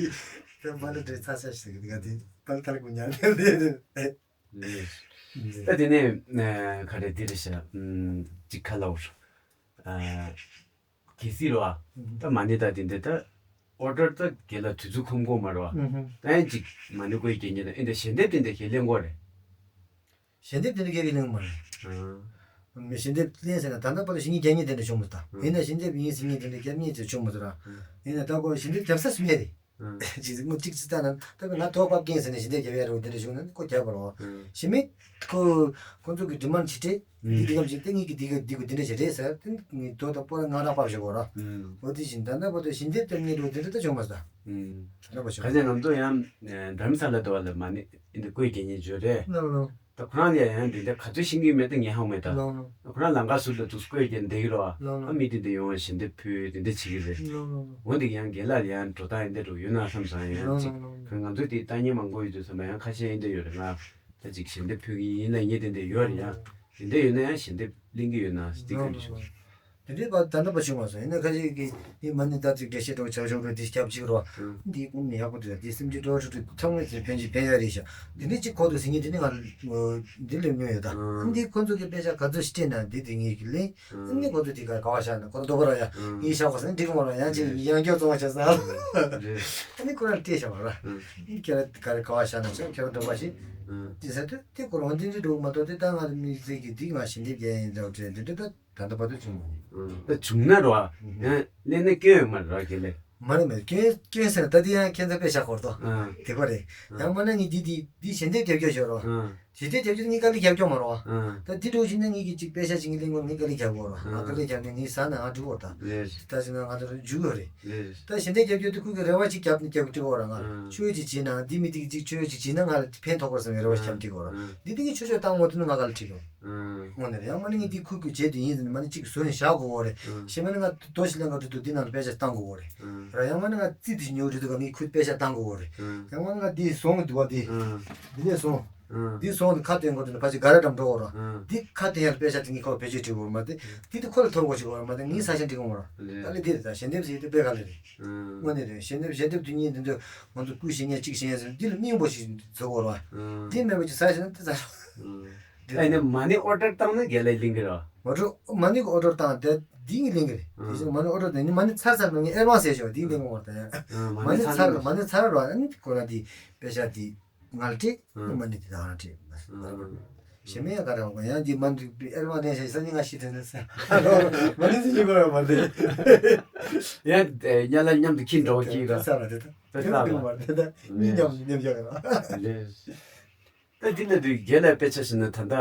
དེ་མ་ཎི་འདྲ་ཚ་ཤག་ཟེར་གི་འདུག་ག་དེ་པར་ཐལ་གུ་ཉར་ནས་བསྡད་དེ། ད་དེ་ནས་ག་རེ་འདི་རེད་ཤག་ཅིག་ཁ་ལ་འོར། གལ་སྲིད་རོ། ད་མ་ཎི་ད་དེ་འདྲ་ད་ཨོ་ཌར་ད་རྒན་ལགས་དུས་ཚོད་ཁོམ་གོ་མ་རོ། ད་ཡང་ཅིག་མ་ཎི་བཀོད་རྒྱན་ཉིད་ད་ཨེ་འདྲ་ཞལ་འདེབས་དེ་འདྲ་ཞལ་ལེན་གོ་རེད། ཞལ་འདེབས་དེ་འདྲ་སྐད་ཀྱི་ལེན་མ་རེད། མི་ཞལ་འདེབས་ལེན་ཟེར་ན་ད་ལྟ་བར་དུ་ཞིག་ཉིད་རྒྱབ་མཁན་དེ་འདྲ་བྱུང་མ་ཐལ། ཡིན་ན་ཞལ་འདེབས་ཡིན་ཟེར་མཁན་དེ་འདྲ་རྒྱབ་མཁན་དེ་བྱུང་མ་ཐལ་ར། ཡིན་ན་ད་ཁོ་ཞལ་འདེབས་རྒྱབ་ས་སུ་མེད་རེད། ཅིག་ངོ་གཅིག་ཅིག་ལྟ་ན་ད་ང་དོ་ཕབ་ཀྱིན་ཟེར་ནས་ཞལ་འདེབས་རྒྱབ་ཡ་རེད་འདི་འདྲ་བྱུང་ན་ཁོ་རྒྱབ་པ་རོ། ཞི་མི་ཁོ་ཁོ་ཚོ་གི་ཌི་མཱན་ཌི་ཇི་སྤྲད། འདི་འདི་གམ་ཞིག་ཏེ་ངེད་ཀྱི་འདི་གི་འདི་གི་འདི་འདྲ་ཞིག་རེད་ཟེར་ཏེ་ངེད་དོ་དང་པོ་ར་ང་རག་པར་ཞིག་གོ་ར། འོ་དེ་བཞིན་ད་ལྟ་བར་དུ་ཞལ་འདེབས་རྒྱབ་མཁན་རོ་འདི་འདྲ་ད་བྱུང་མ་སོང་། ད་ལྟ་བར་བྱུང་། ག་ཚད་ང་ཚོ་ཡང་དྷ་རམ་ས་ལ་དུ་བ་ལ་མ་ཎི་འདི་བཀོད་རྒྱན་ཉིད་བརྗོད་རེད། ལོ་ལོ། ད་ཁོ་རང་ལ་ཡང་འདི་འདྲ་ག་ཚོད་ཤེས་ཀྱི་མེད་ད་ངས་ཧ་གོ་མེད་ད། ལོ་ལོ། ཁོ་རང་ལམ་ཁ་ཟུར་ལ་འདུག་བཀོད་རྒྱན་བསྡད་ཀྱི་རོ། ལོ་ལོ། ཨ་མི་དེ་འདྲ་ཡོང་བ་ཞལ་འདེབས་ཕུལ་དེ་འདྲ་བྱེད་ཀྱི་རེད། ལོ་ལོ་ལོ། འོ་འདི་ཡང་རྒན་ལགས་ལ་ཡང་འགྲོ་སྟངས་འདི་འདྲ་ཡོད་ན་བསམ་སོང་། ཡང་ཅིག་ང་ཚོས་དེ་ལྟ་ཉན་མང་པོ་ཡོད་དུས་ཙམ་པ་ཡང་ཁ་ཤས་འདི་འདྲ་ཡོད་རེད། ང་ད་ཅིག་ཞལ་འདེབས་ཕུལ་གྱི་ཡིན་ལ་ངས་དེ་འདྲ་ཡོད་རེད། ཡང་དེ་འདྲ་ཡོད་ན་ཡང་ཞལ་འདེབས་ལེན་གྱི་ཡོད་ན་སྟེ་ལོ་ཁྱོད་འདི་ལོ་ཞུ། ལོ། དེ་འདྲའི་བར་ད་ལྟ་བ་བྱུང་བ་སོང་། ཡིན་ན་ཁ་ཤས་ཀྱིས་འདི་མ་ཎི་ད་ཅིག་འགྲེལ་བཤད་འདྲ་བོ་བྱ་ཆོག་རེད། འདི་སྐྱབས་གཅིག་རོ། འདིའི་ཀུན་ནས་ཡག་པོ་འདུག་འདི་སེམས་ཀྱི་སྤྲོ་བ་ཁྲོད་དུ་ཐོག་མེད་ཚེ་ཕན་ཅིག་ཕན་ཡ་རེད་ཤག་འདི་འདྲའི་ཅིག་གོ་འདུག་ཟེར་མཁན་དེ་ནི་ང་འདི་ལས་ཉོས་ཡོད་ད། འདི་ཁོ་ཚོ་གི་དཔེ་ཆ་ག་ཚོད་ཞིག་སྤྲད་ན་འདི་དེ་ངེད་ཀྱི་ལེན། ཨ་ནི་ཁོ་ཚོ་དེ་ག་ག་བ་བཞག་ན་ཁོ་ཚོ་རྡོག་པ་ར་ཡ་ངེད་བཞག་པ་ཟེར་ན་འགྲིག་གི་མ་ར། ཡང་ཅིག་ཡང་སྐྱོ་བཙོང་བ་བྱས་ཟེར། ཨ་ནི་ཁོ་རང་སྤྲད་བཞག་པ་ར། ཨ་ནི་ཁྱེད་རང་ག་རེ་ག་བ་བཞག་ན་ཟེར་ཁྱེད་རང་རྡོག་པ་ཞིག་དེ་ཟེར་དུས་དེ་ཁོ་རང་འདི་འདྲ་འགྲོ་མ་གཏོགས་དེ་ད་ང་མི་ཚེ་གི་འདི་ང་ཞལ་འདེབས་རྒྱག་ཡིན་འདྲ་བ་དེ་འདི་འདྲ་ད། ད་ལྟ་བར་དུ་བྱུང་མ་མྱོང་། ད་བྱུང་ན་རོ། ཡང་ལེན་ན་སྐྱོན་ཡོད་མ་རེད་ར་དགེ་ལེགས། མ་རེད་མ་རེད། སྐྱོན་སྐྱོན་ཟེར་ན་ད་དེ་ཡང་ཁྱད་མཚར་དཔེ་བཞག་གོ་རེད་དོ། དེ་ག་རེད། ཡང་མ་ན་ངས་འདི་འདི་འདི་ཞལ་འདེབས་རྒྱབ་སྐྱོར་ཞོར་རོ། ཞལ་འདེབས་རྒྱབ་སྐྱོར་ངས་དཀའ་ལས་རྒྱབ་སྐྱོར་མ་རོ། ད་འདི་འགྲོ་བཞིན་ན་ངས་ཀྱི་ཅིག་དཔེ་ཆ་ཅིག་ངས་ལེན་དགོས། ངས་དཀའ་ལས་རྒྱབ་དགོས་རོ། ང་དཀའ་ལས་རྒྱབ་ནས་ངས་ཟ་ན་ང་འགྲིག་གོ་ད། ད་ཟེར་ན་ང་ཚོ་འཇུག་ཡོད་རེད། ད་ཞལ་འདེབས་རྒྱབ་སྐྱོར་དེ་ཁོས་ཀྱི་རེ་བ་ཅིག་རྒྱབ་ནས་རྒྱབ་ཀྱི་འགྲིག་གོ་ར། ང་ཆོས་ཅིག་བྱེད་ན་འདི་མི་འདི་ཅིག་ཆོས་ཅིག་བྱེད་ན་ང་ལ་ཕན་ཐོགས་པར་བསམ་པའི་རེ་བ་ཞིག་རྒྱབ་འགྲིག་གོ་ར། འདི་འདི་ངས་ཆོས་ཆོས་བཏང་མ་ཐུབ་ན་ང་དཀའ་ལས་འཕྲད་ཡོང་། དངོས་གནས་རེད། ཡང་མ་ནི་ངས་འདི་ཁུར་ཁུར་བྱས་དུས་ཡིན་ཟེར་ནས་མ་ནི་གཅིག་བཟོས་ནས་བཞག་དགོས་གོ་རེད། གཞན་མ་ནི་ང་རྡོ་ཞིག་ལེན་ག་འགྲོ་དུས་འདི་ནང་ལ་དཔེ་ཆ་བཏང་དགོས་གོ་རེད། ར་ཡང་མ་ནི་ང་རྩིས་དེ་ཉོ་འགྲོ་དུས་ང་ངས་ཁུར་དཔེ་ཆ་བཏང་དགོས་གོ་རེད། ཡང་མ་ནི་ང་འདི་བཟུང་གི་འདུག་བ། འདི་འདི་ནས་བཟུང་། འདི་བཟུང་དུས་ཁ་སྟོན་དགོས་དུས་ནི་ཕ་ཅིག་ག་ར་འགྲམ་འགྲོ་གོ་ར། འདི་ཁ་སྟོན་ཡ་ལ་དཔེ་ཆ་དེ་ངས་ཁོ་བེད་སྤྱོད་བྱེད་དགོས་མ་དེ། འདི་དེ་ཁོ་ལ་ཐོབ་དགོས་བྱེད་དགོས་མ་དེ་ངས་ས་ཞིང་འབྲི་དགོས་མ་ར། ད་ལས་འདི་རེད། ད་ཞལ་འདེབས་ཟེར་དེ་དཔེ་ག་ལ་རེད། དངོས་གནས་རེད། ཞལ་འདེབས་ཞལ་འདེབས་དུས་ཉིན་འདི་ཚོ་ང་ཚོ་སྐུ་ཞེ་ཉེ་གཅིག་ཞེ་ཉེ་ཟེར་འདི་ལ་སྙིང་པོ་ཞིག་བཟོ་དགོས་ར། འདི་མེད་པ་ཅིག་ཟ་ཞིག་ན་དེ་ཟ། ཨ་ནི་མ་ཎི་ཨོ་ཌར་བཏང་ན་རྒན་ལགས་ལེན་གི་ར། ཨོ་ཌར་མ་ཎི་གི་ཨོ་ཌར་བཏང་དེ་འདི་ངས་ལེན་གི་རེད། དེ་བཞིན་མ་ཎི་ཨོ་ཌར་དེ་ནི་མ་ཎི་ཚར་ཚར་ནང་ངས་ཨེ་ཌ་ཝན་སི་ཟེར་ཞོག་འདི་ལེན་གི་མ་རེད། མ་ཎི་ཚར་མ་ཎི་ཚར་ར། ཨ་ནི་ཁོ་ར་འདི་དཔེ་ཆ་འདི་ང་ལ་སྤྲད། མ་ཎི་འདི་ད་ང་ལ་སྤྲད། ཞེ་མེད་ཡ་ག་རེ་བ་ཡང་འདི་མ་འདི་ཨེ་མ་དེ་ཞེ་ས་ཉི་ང་ཤི་དེ་ནས་ས་མ་འདི་ཚོ་ཉི་གོ་ར་མ་འདི་ཡང་ཉ་ལ་མཉམ་དུ་ཁྱི་འགྲོ་ཁྱི་ར་ས་ར་དེ་ད་དེ་ས་ར་མ་དེ་ད་མི་མཉམ་མཉམ་ཡ་ག་ར། ད་འདི་ལ་དུས་རྒྱལ་ལ་དཔེ་ཆ་ཞིག་ན་ད་ད་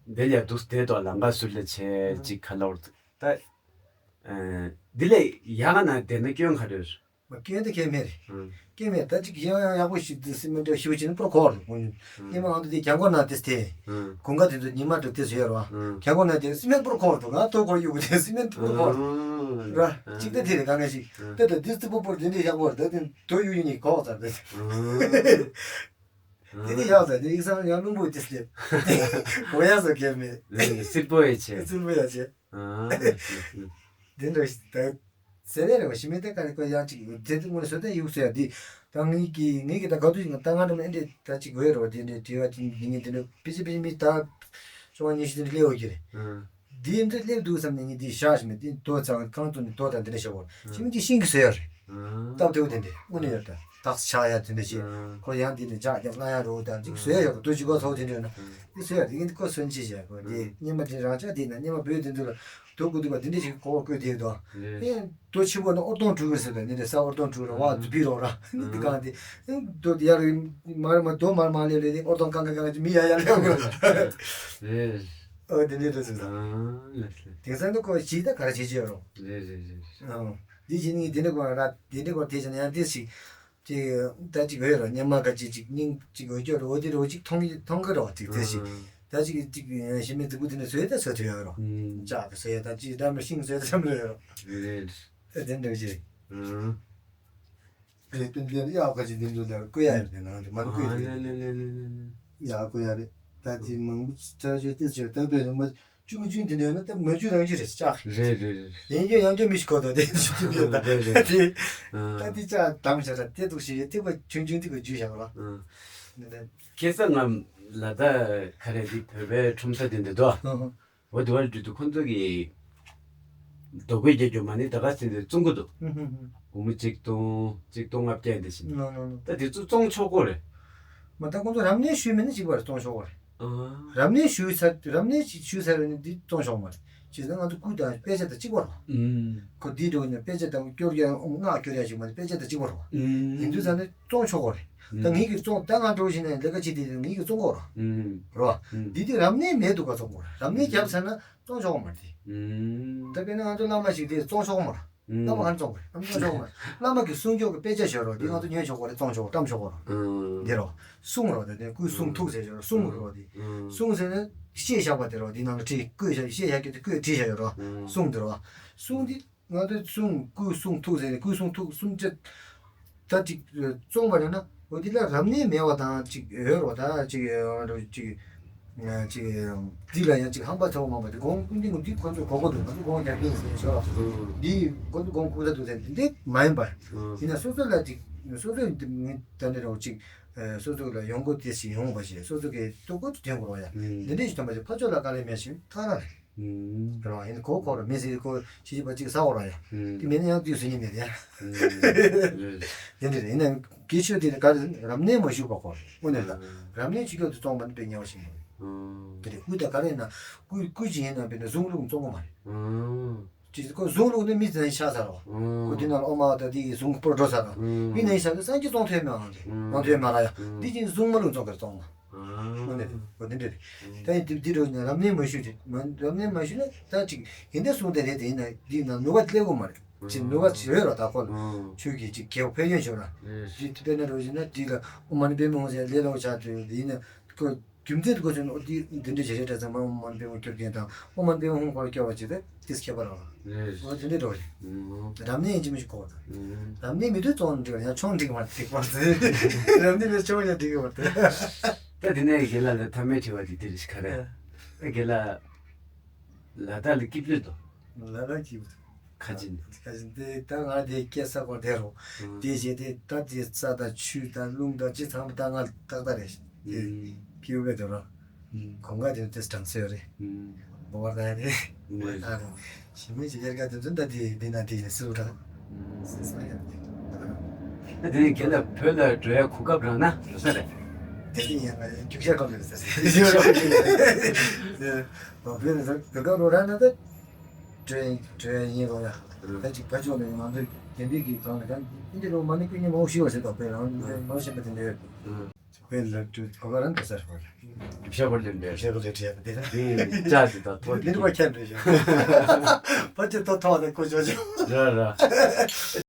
འདི་ལ་འདུག་དེ་དོ་ལ་འགའ་སུ་ལ་ཆེ་ཅིག་ཁ་ལོར་ད་འདི་ལ་ཡང་ན་དེ་ན་སྐྱོན་ག་རེ་རེད། མ་སྐྱོན་དེ་སྐྱོན་མེད་རེད། ཨང་། སྐྱོན་མེད་ད་ཅིག་ཡང་ཡང་ཡག་པོ་ཞིག་འདི་སི་མེན་ཊི་ཞུ་བྱས་ནས་པོར་ཁོར་ཨང་། སྙེ་མ་ཨང་དུ་དེ་གྱང་གོར་ན་དེ་དེ་ཨང་། གུང་ག་དེ་ཚོ་ཉི་མ་དུ་དེ་ཟེར་བ་ཨང་། གྱང་གོར་ན་དེ་སི་མེན་ཊི་པོར་ཁོར་འདུག་ང་ཐོ་ཁོར་གཡུག་དེ་སི་མེན་ཊི་པོར་ཁོར་ཨང་། ར་ཨང་ཅིག་ད་དེ་རེད་གང་ག་ཞིག་ཨང་། ད་ད་དེ་སི་པོ་པོར་དེ་འདྲས་ཡག་པོ་རེད་ད་དེ་དོ་ཡུ་ཡུ་ནི་གོག་ཚར་དེ་ཨང་། དེ་ནི་ཡག་ཚར་དེ་ཡིག་ཚང་ཡང་རླུང་བུ་དེ་སླེབས་གོ་ཡག་ཚར་གལ་མེད་སིལ་པོ་ཡེ་ཆེ་སིལ་པོ་ཡག་ཆེ་ཨང་། དེ་འདྲ་ཞིག་ད། ཟེར་རེ་རེ་བ་ཞི་མི་དེ་ཀ་རེ་ཀོ་ཡང་ཅིག་ཡོད་དེ་དེ་ངོས་སོ་དེ་ཡུག་ཟེར་ཡ་དེ་ད་ངེད་ཀྱི་ངེད་ཀྱི་ད་ག་དུས་ཡིན་ད་ང་འགྲམ་ཨེ་འདྲེ་ད་ཅིག་ཡོད་རེ་བ་དེ་འདྲེ་དྲི་བ་དེ་འདི་ངེད་དེ་འདྲེ་པི་ཅི་པི་ཅི་མི་ད་ཤོག་ཉི་ཤུ་དེ་འདྲེ་སླེབས་འོ་གི་རེད། དེ་འདྲེ་སླེབས་འདུག་བསམ་ནས་ངེད་དེ་ཤག་ཞི་མི་དེ་དོ་ཚང་གང་དུ་ནས་དོ་ད་འདི་འདྲེ་ཤོག་བོར་ཞི་མི་དེ་ཤིང་གི་ཟེར་ཡ་རེད། སྟབས་བདེ་བོ་དེ་འདྲེ་དངོས་གནས་ཡོད་ད་དག་ཆག་ཡ་དེ་འདྲེ་ཞིག་ཁོ་ཡང་དེ་ནས་ཇག་རྒྱབ་ལ་ཡ་རོ་ད་ཅིག་ཟེར་ཡ་ཡོད་དོ་ཅིག་གོ་ཚོགས་དེ་འདྲེ་ན་དེ་ཟེར་ཡ་དེ་ངེད་དེ་ཁོ་སོན་ཅི་བྱས་གོ་དེ་སྙེ་མ་དེ་རང་ཅག་དེ་ན་སྙེ་མ་བོད་དེ་འདུག་ལ། དུ་དགུ་དུ་བ་འདི་འདྲ་ཞིག་གོ་བ་བཀོད་དེ་དོ། ཨེ་དོ་ཆེན་པོ་ནི་ཨོར་ཏོང་ཀྲུའུ་ཟེར་བ་འདི་འདྲ་ས་ཨོར་ཏོང་ཀྲུའུ་ར་བ་དུ་བི་རོགས་ར་ནི་འདི་གང་དེ་དོ་ཡར་མར་མ་དོ་མར་མ་ལེ་ལེ་དེ་ཨོར་ཏོང་ཀང་ཀང་ཀང་ཅི་མི་ཡ་ཡ་ལེ་གོ། ཨོ་འདི་འདྲ་ཟེར་ད། དེང་སང་འདི་ཁོ་ཞིག་ད་ག་རེ་བྱེད་ཀྱི་ཡོད་རོ། འདི་བྱེད་ནི་འདི་འདྲ་གོ་ར་འདི་འདྲ་གོ་དེ་བྱས་ན་ཡང་དེ་ཞིག་ཅིག་ད་ཅིག་ཡོད་ར་སྙེ་མ་ག་ཅིག་ཅིག་སྙིང་ཅིག་འོད་སྐྱོ་ར་འོ་དེ་ར་འོ་ཅིག་མཐོང་གི་མཐོང་གི་ར་བ་ཅིག་དེ་ཞིག་ད་ཅིག་ཅིག་ཞི་མི་དུ་གུ་དེ་ནས་བཟོས་ད་བཟོ་ཐུབ་ཡོད་ར་ཅག་གི་བཟོས་ད་ཅིག་ད་མི་ཤིང་བཟོས་ད་བསམ་ར་ཡོད་ར་ད་དེ་འདྲ་ཅིག་རེད་དོན་དེ་ཡག་ག་ཅིག་དེ་ཚོ་ལ་བསྐུར་ཡ་རེད་དེ་ནང་དུ་མ་བསྐུར་ཡ་རེད་ཡག་བསྐུར་ཡ་རེད་ད་ཅིག་མང་པོ་ཅག་ཅིག་དེ་ཚོ་ད་བས་མ། ཅུང་ཅུང་དེ་འདྲ་ཡོད་ན་ད་མ་བཅུ་རང་བཅུ་རེད་ཅག་རེད་རེད་རེད། ཡིན་རྒྱུ་ཡང་རྒྱུ་མི་ཞིག་གོ་དོ་དེ་ཞིག་རྒྱུ་ཡོད་ད་རེད་རེད། དེ་ཨ་ད་དེ་ཅག་དམ་བྱ་ར་དེ་འདུག་ཞེས་དེ་གོ་ཆུང་ཆུང་དེ་གོ་བརྗོད་བཞག་ར། ཨ་ནི་ད་ཁ་སང་ང་ལ་ད་ག་རེ་དེ་བོད་པའི་ཁྲོམ་ས་དེ་འདི་དོ། ཨ་ཧ། འོ་དེ་བར་དུ་ཁོང་ཚོ་གི་རྡོ་བརྐོས་རྒྱག་རྒྱུ་མ་ནི་ད་ག་ཟིན་དེ་བཙོང་གི་འདུག་ཨ་ཧ་ཧ། སྒོར་མོ་གཅིག་སྟོང་གཅིག་སྟོང་ལྔ་བརྒྱ་འདི་བཞིན། ནོ་ནོ་ནོ། ད་དེ་ཚོ་བཙོང་ཆོག་གོ་རེད། མ་ད་ཁོང་ཚོ་རབ་གནས་ཞུས་མེད་ན་གཅིག་པ་རེད་བཙོང་ཆོག་གོ་རེད། རབ་གནས་ཞུས་ཚར་རབ་གནས་ཞུས་ཚར་ནས་འདི་བཙོང་ཆོག་མ་རེད། བྱས་ཙང་ང་ཚོ་སྐུ་དང་དཔེ་ཆ་དང་གཅིག་པ་རེད། ཁོ་འདི་འགྲོ་ནས་དཔེ་ཆ་དང་སྐྱོར་ཡ་སྔགས་སྐྱོར་ཡ་ཞིག་མ་རེད་དཔེ་ཆ་དང་གཅིག་པ་རེད། ཡིན་དུས་ཙང་ནས་བཙོང་ཆོག་གོ་རེད། ད་ངེད་ཀྱིས་བཙོང་ད་ང་འགྲོ་བཞིན་ནས་ལས་ཀ་བྱེད་དུས་ངེད་ཀྱིས་བཙོང་གོ་རེད། རེད་བ། འདི་དུས་རབ་གནས་མེད་འདུག་ག་བཙོང་གོ་རེད་རབ་གནས་བརྒྱབ་ཚར་ན་བཙོང་ཆོག་གོ་མ་རེད་དེ། ད་དཔེར་ན་ང་ཚོ་བླ་མ་ཞིག་དེ་བཙོང་ཆོག་གོ་མ་རེད། བླ་མ་གང་བཙོང་དགོས་བཙོང་ཆོག་མ་བླ་མ་གི་གསུང་ཆོག་གི་དཔེ་ཆ་ཤོད་རོགས་འདི་ང་ཚོ་ཉན་ཆོག་གོ་རེད་བཙོང་ཆོག་བཀྲམ་ཆོག་གོ་རོགས་འདི་རོགས་གསུང་རོགས་དེ་ནས་སྐུ་གསུང་ཐུགས་ཟེར་ཆོག་གསུང་རོགས་འདི་གསུང་ཟེར་ནས་བཤད་བཞག་པ་དེ་རོགས་འདི་ནང་ལ་བྲིས་བཀོད་བཞག་བཤད་བཞག་རྒྱུ་དེ་བཀོད་བྲིས་བཞག་ཡོད་རོགས་གསུང་དེ་རོགས་གསུང་འདི་ང་ཚོ་གསུང་སྐུ་གསུང་ཐུགས་ཟེར་ནས་སྐུ་གསུང་ཐུགས་གསུང་ཆེད་ད་ཅིག་བཙོང་བ་རེད་ན་འོ་འདི་ལ་རབ་གནས་མེད་པ་དང་ཅིག་ཡོད་རོགས་ད་ཅིག་ཅིག་ཅིག་འདི་ལ་ཡང་ཅིག་ཧམ་པ་ཐོག་མང་བ་དེ་དགོངས་ཀུན་འདི་ངོ་འདི་ཁོ་ཚོ་གོ་གོ་འདུག་ང་ཚོ་དགོངས་རྒྱག་གིན་ཟེར་ཤོག་འདི་ཁོ་ཚོ་དགོངས་ཁུག་ད་འདུག་ཟེར་འདི་མ་ཡིན་པ་ཡིན་ན་སོ་སོ་ལ་ཅིག་སོ་སོ་ད་ནི་རོགས་ཅིག་སོ་སོ་ལ་ཡོང་སྒོ་དེ་ཞིག་ཡོང་བ་ཞིག་སོ་སོ་གི་ལྟོ་གོས་དེ་དྲན་དགོས་རོགས་ཡ་འདི་འདྲས་ཞིག་ཐོན་པ་ཞིག་ཕ་ཕྱོགས་ལ་དཀའ་ལས་མེད་ཞིང་ཐག་རང་རེད། རེད་བ། ཡིན་ན་གོ་གོ་ར་མི་ཟེར་གོ་ཤི་ཤི་པ་གཅིག་ཟ་འོ་ར་ཡ། དེ་མིན་ན་ཡང་དུས་སུ་ཉིན་མེད་ཡ། དེ་འདྲ་རེད་ཡིན་ན་སྐད་ཆ་དེ་ནི་ག་རེ་རབ་གནས་མ་ཞུས་པ་གོ་དངོས་གནས་ལ་རབ་གནས་ཅིག་ཀྱང་དུ་བཙོང་པ་ནི་དཔེ་ཉེ་བ་ཞིག་མ་རེད། དེ་རེད་དབུ་ད་ག་རེ་ཡིན་ན་སྐུ་སྐུ་ཅིག་ཡིན་ན་དཔེར་ན་གཟུངས་ལུགས་བཙོང་གོ་མ་རེད། ཅིག་ཁོ་གཟུངས་ལུགས་ནི་མི་ཚན་ཤ་ཚ་རོ། ཁོ་དེ་ན་ཨོ་མ་ད་དེ་གི་གཟུངས་པོར་འགྲོ་ཚ་རོ། མི་ནན་ཤ་གི་སངས་རྒྱས་བཙོང་ཐུབ་མེད་ཨང་རེད། བཙོང་ཐུབ་མ་ར་ཡ། འདི་ཅིག་གཟུངས་མ་ལུགས་བཙོང་གར་བཙོང་མ། ཨོ་ནི་རེད། འོ་དེ་འདྲ་རེད། ད་ཡིན་དེ་འདི་རུ་ནས་རབ་གནས་མ་ཞུས་རེད། མ་རབ་གནས་མ་ཞུས་ན་ད་ཅིག་ཡིན་དེ་གསུང་དེ་རེད་དེ་ཡིན་ན་འདི་ན་ནུས་པ་སླེབས་དགོས་མ་རེད། ཅིག་ནུས་པ་ཅིག་ཡོད་ར་ད་ཁོ་ལ་ཆོས་ཀྱི་ཅིག་རྒྱལ་པོ་ཕན་ཡོན་ཤོར་ར། འདི་དཔེར་ན་རུ་བཞིན་ན་འདི་ལ་ཨོ་མ་ནི་པདྨེ་ཧཱུྃ་ཟེར་ལས་སླ་བོ་ཆགས་དུས་འདི་ཡིན་ན་ཁོ་རྒྱུ་མཚན་དུ་གོ་ཆོད་ན་འོ་འདི་འདི་འདྲ་བྱེད་རེད་འདྲ་ཚང་མ་ཨོ་མ་ནི་པདྨེ་ཧཱུྃ་སྐྱོར་མཁན་དང་ཨོ་མ་ནི་པདྨེ་ཧཱུྃ་ཁོ་ལ་སྐྱོར་བ་ཅིག་རེད། དེ་ཁྱད་པར་རོ། རེད། འོ་དེ་འདྲ་འགྲོ་རེད། ཨུམ། རབ་གནས་ཡིན་གཅིག་མིན་གཅིག་གོ་བ་དང་། ཨུམ། རབ་གནས་མི་འདུག་བཙོང་འགྲིག་ཡང་ཆུང་འགྲིག་མ་འགྲིག་པ་ཟེར། རབ་གནས་མི་ཆུང་ཡང་འགྲིག་གི་མ་རེད། ད་དེ་ནས་རྒན་ལགས་ལ་མཐའ་མའི་དྲི་བ་འདི་འདི་རེད་ཤག་རེད། ཨ་རྒན་ལགས། ལ་དྭགས་ལ་སྐྱིད་པོ་འདུག་ལ་དྭགས་སྐྱིད་པོ་འདུག་ཁ་ཅིན། ཁ་ཅིན་དེ་ད་ང་དེ་སྐྱེས་ས་སྐོར་དེ་རོ། ཨུམ། དེ་བྱས་ཏེ་ད་དེ་རྩྭ་དང་ཆུ་དང་རླུང་དང་ཅི་ཚང་མ་ད་ང་ཏག་ཏག་རེད། དེ་ཨུམ། སྐྱིད་པོ་དེ་རོ། གོང་ཁ་དེ་ཏེ་གྲང་ཚོད་རེད། འོ་བ་ད་རེད། ཞི་མི་ཞིག་ཡར་ག་དེ་ཚོ་ད་དེ་འདི་ན་དེ་ཡིན་སུ་ར། སེ་ས་ཡ། ད་དེ་ནི་ཁྱེད་ལ་བོད་ལ་འགྲོ་ཡ་གོ་སྐབས་རག་ན་འགྲོ་ས་རེད། དེ་ཡིན་ཡང་རྒྱུག་ཤར་གང་དུ་ཟེར་ཟེར། བོད་ནས་བོད་སྒང་རོགས་ར་ན་ད་བྲོས་བྲོས་ཡིན་རོགས་ཡ། ད་ཅིག་ཕ་ཕྱོགས་ནས་ང་ཚོ་དེ་འདྲའི་གི་གང་ལ་གང་འདི་འདྲ་མ་ནི་ཀུན་ཉི་མ་ཤི་བ་ཟེར་དོགས་པའི་རང་མ་ཤེས་པ་དེ་འདྲ་ཡོད། དཔེ་ལ་དུས་གོ་བ་རང་ག་སར་བར། རྒྱུ་ཤ་བར་ལེན་པས། ཤ་བར་ལེན་བྱས་པ་དེ་ལ། དེ་ལྕགས་ཀྱི་དང་ཐོ་དེ་དེ་རུ་བ་ཁྱད་འདྲ་ཞིག་ཕ་ཆེ་ཐོ་ཐོ་དེ་ཁོ་ཅོ་ཅོ། ར་ར།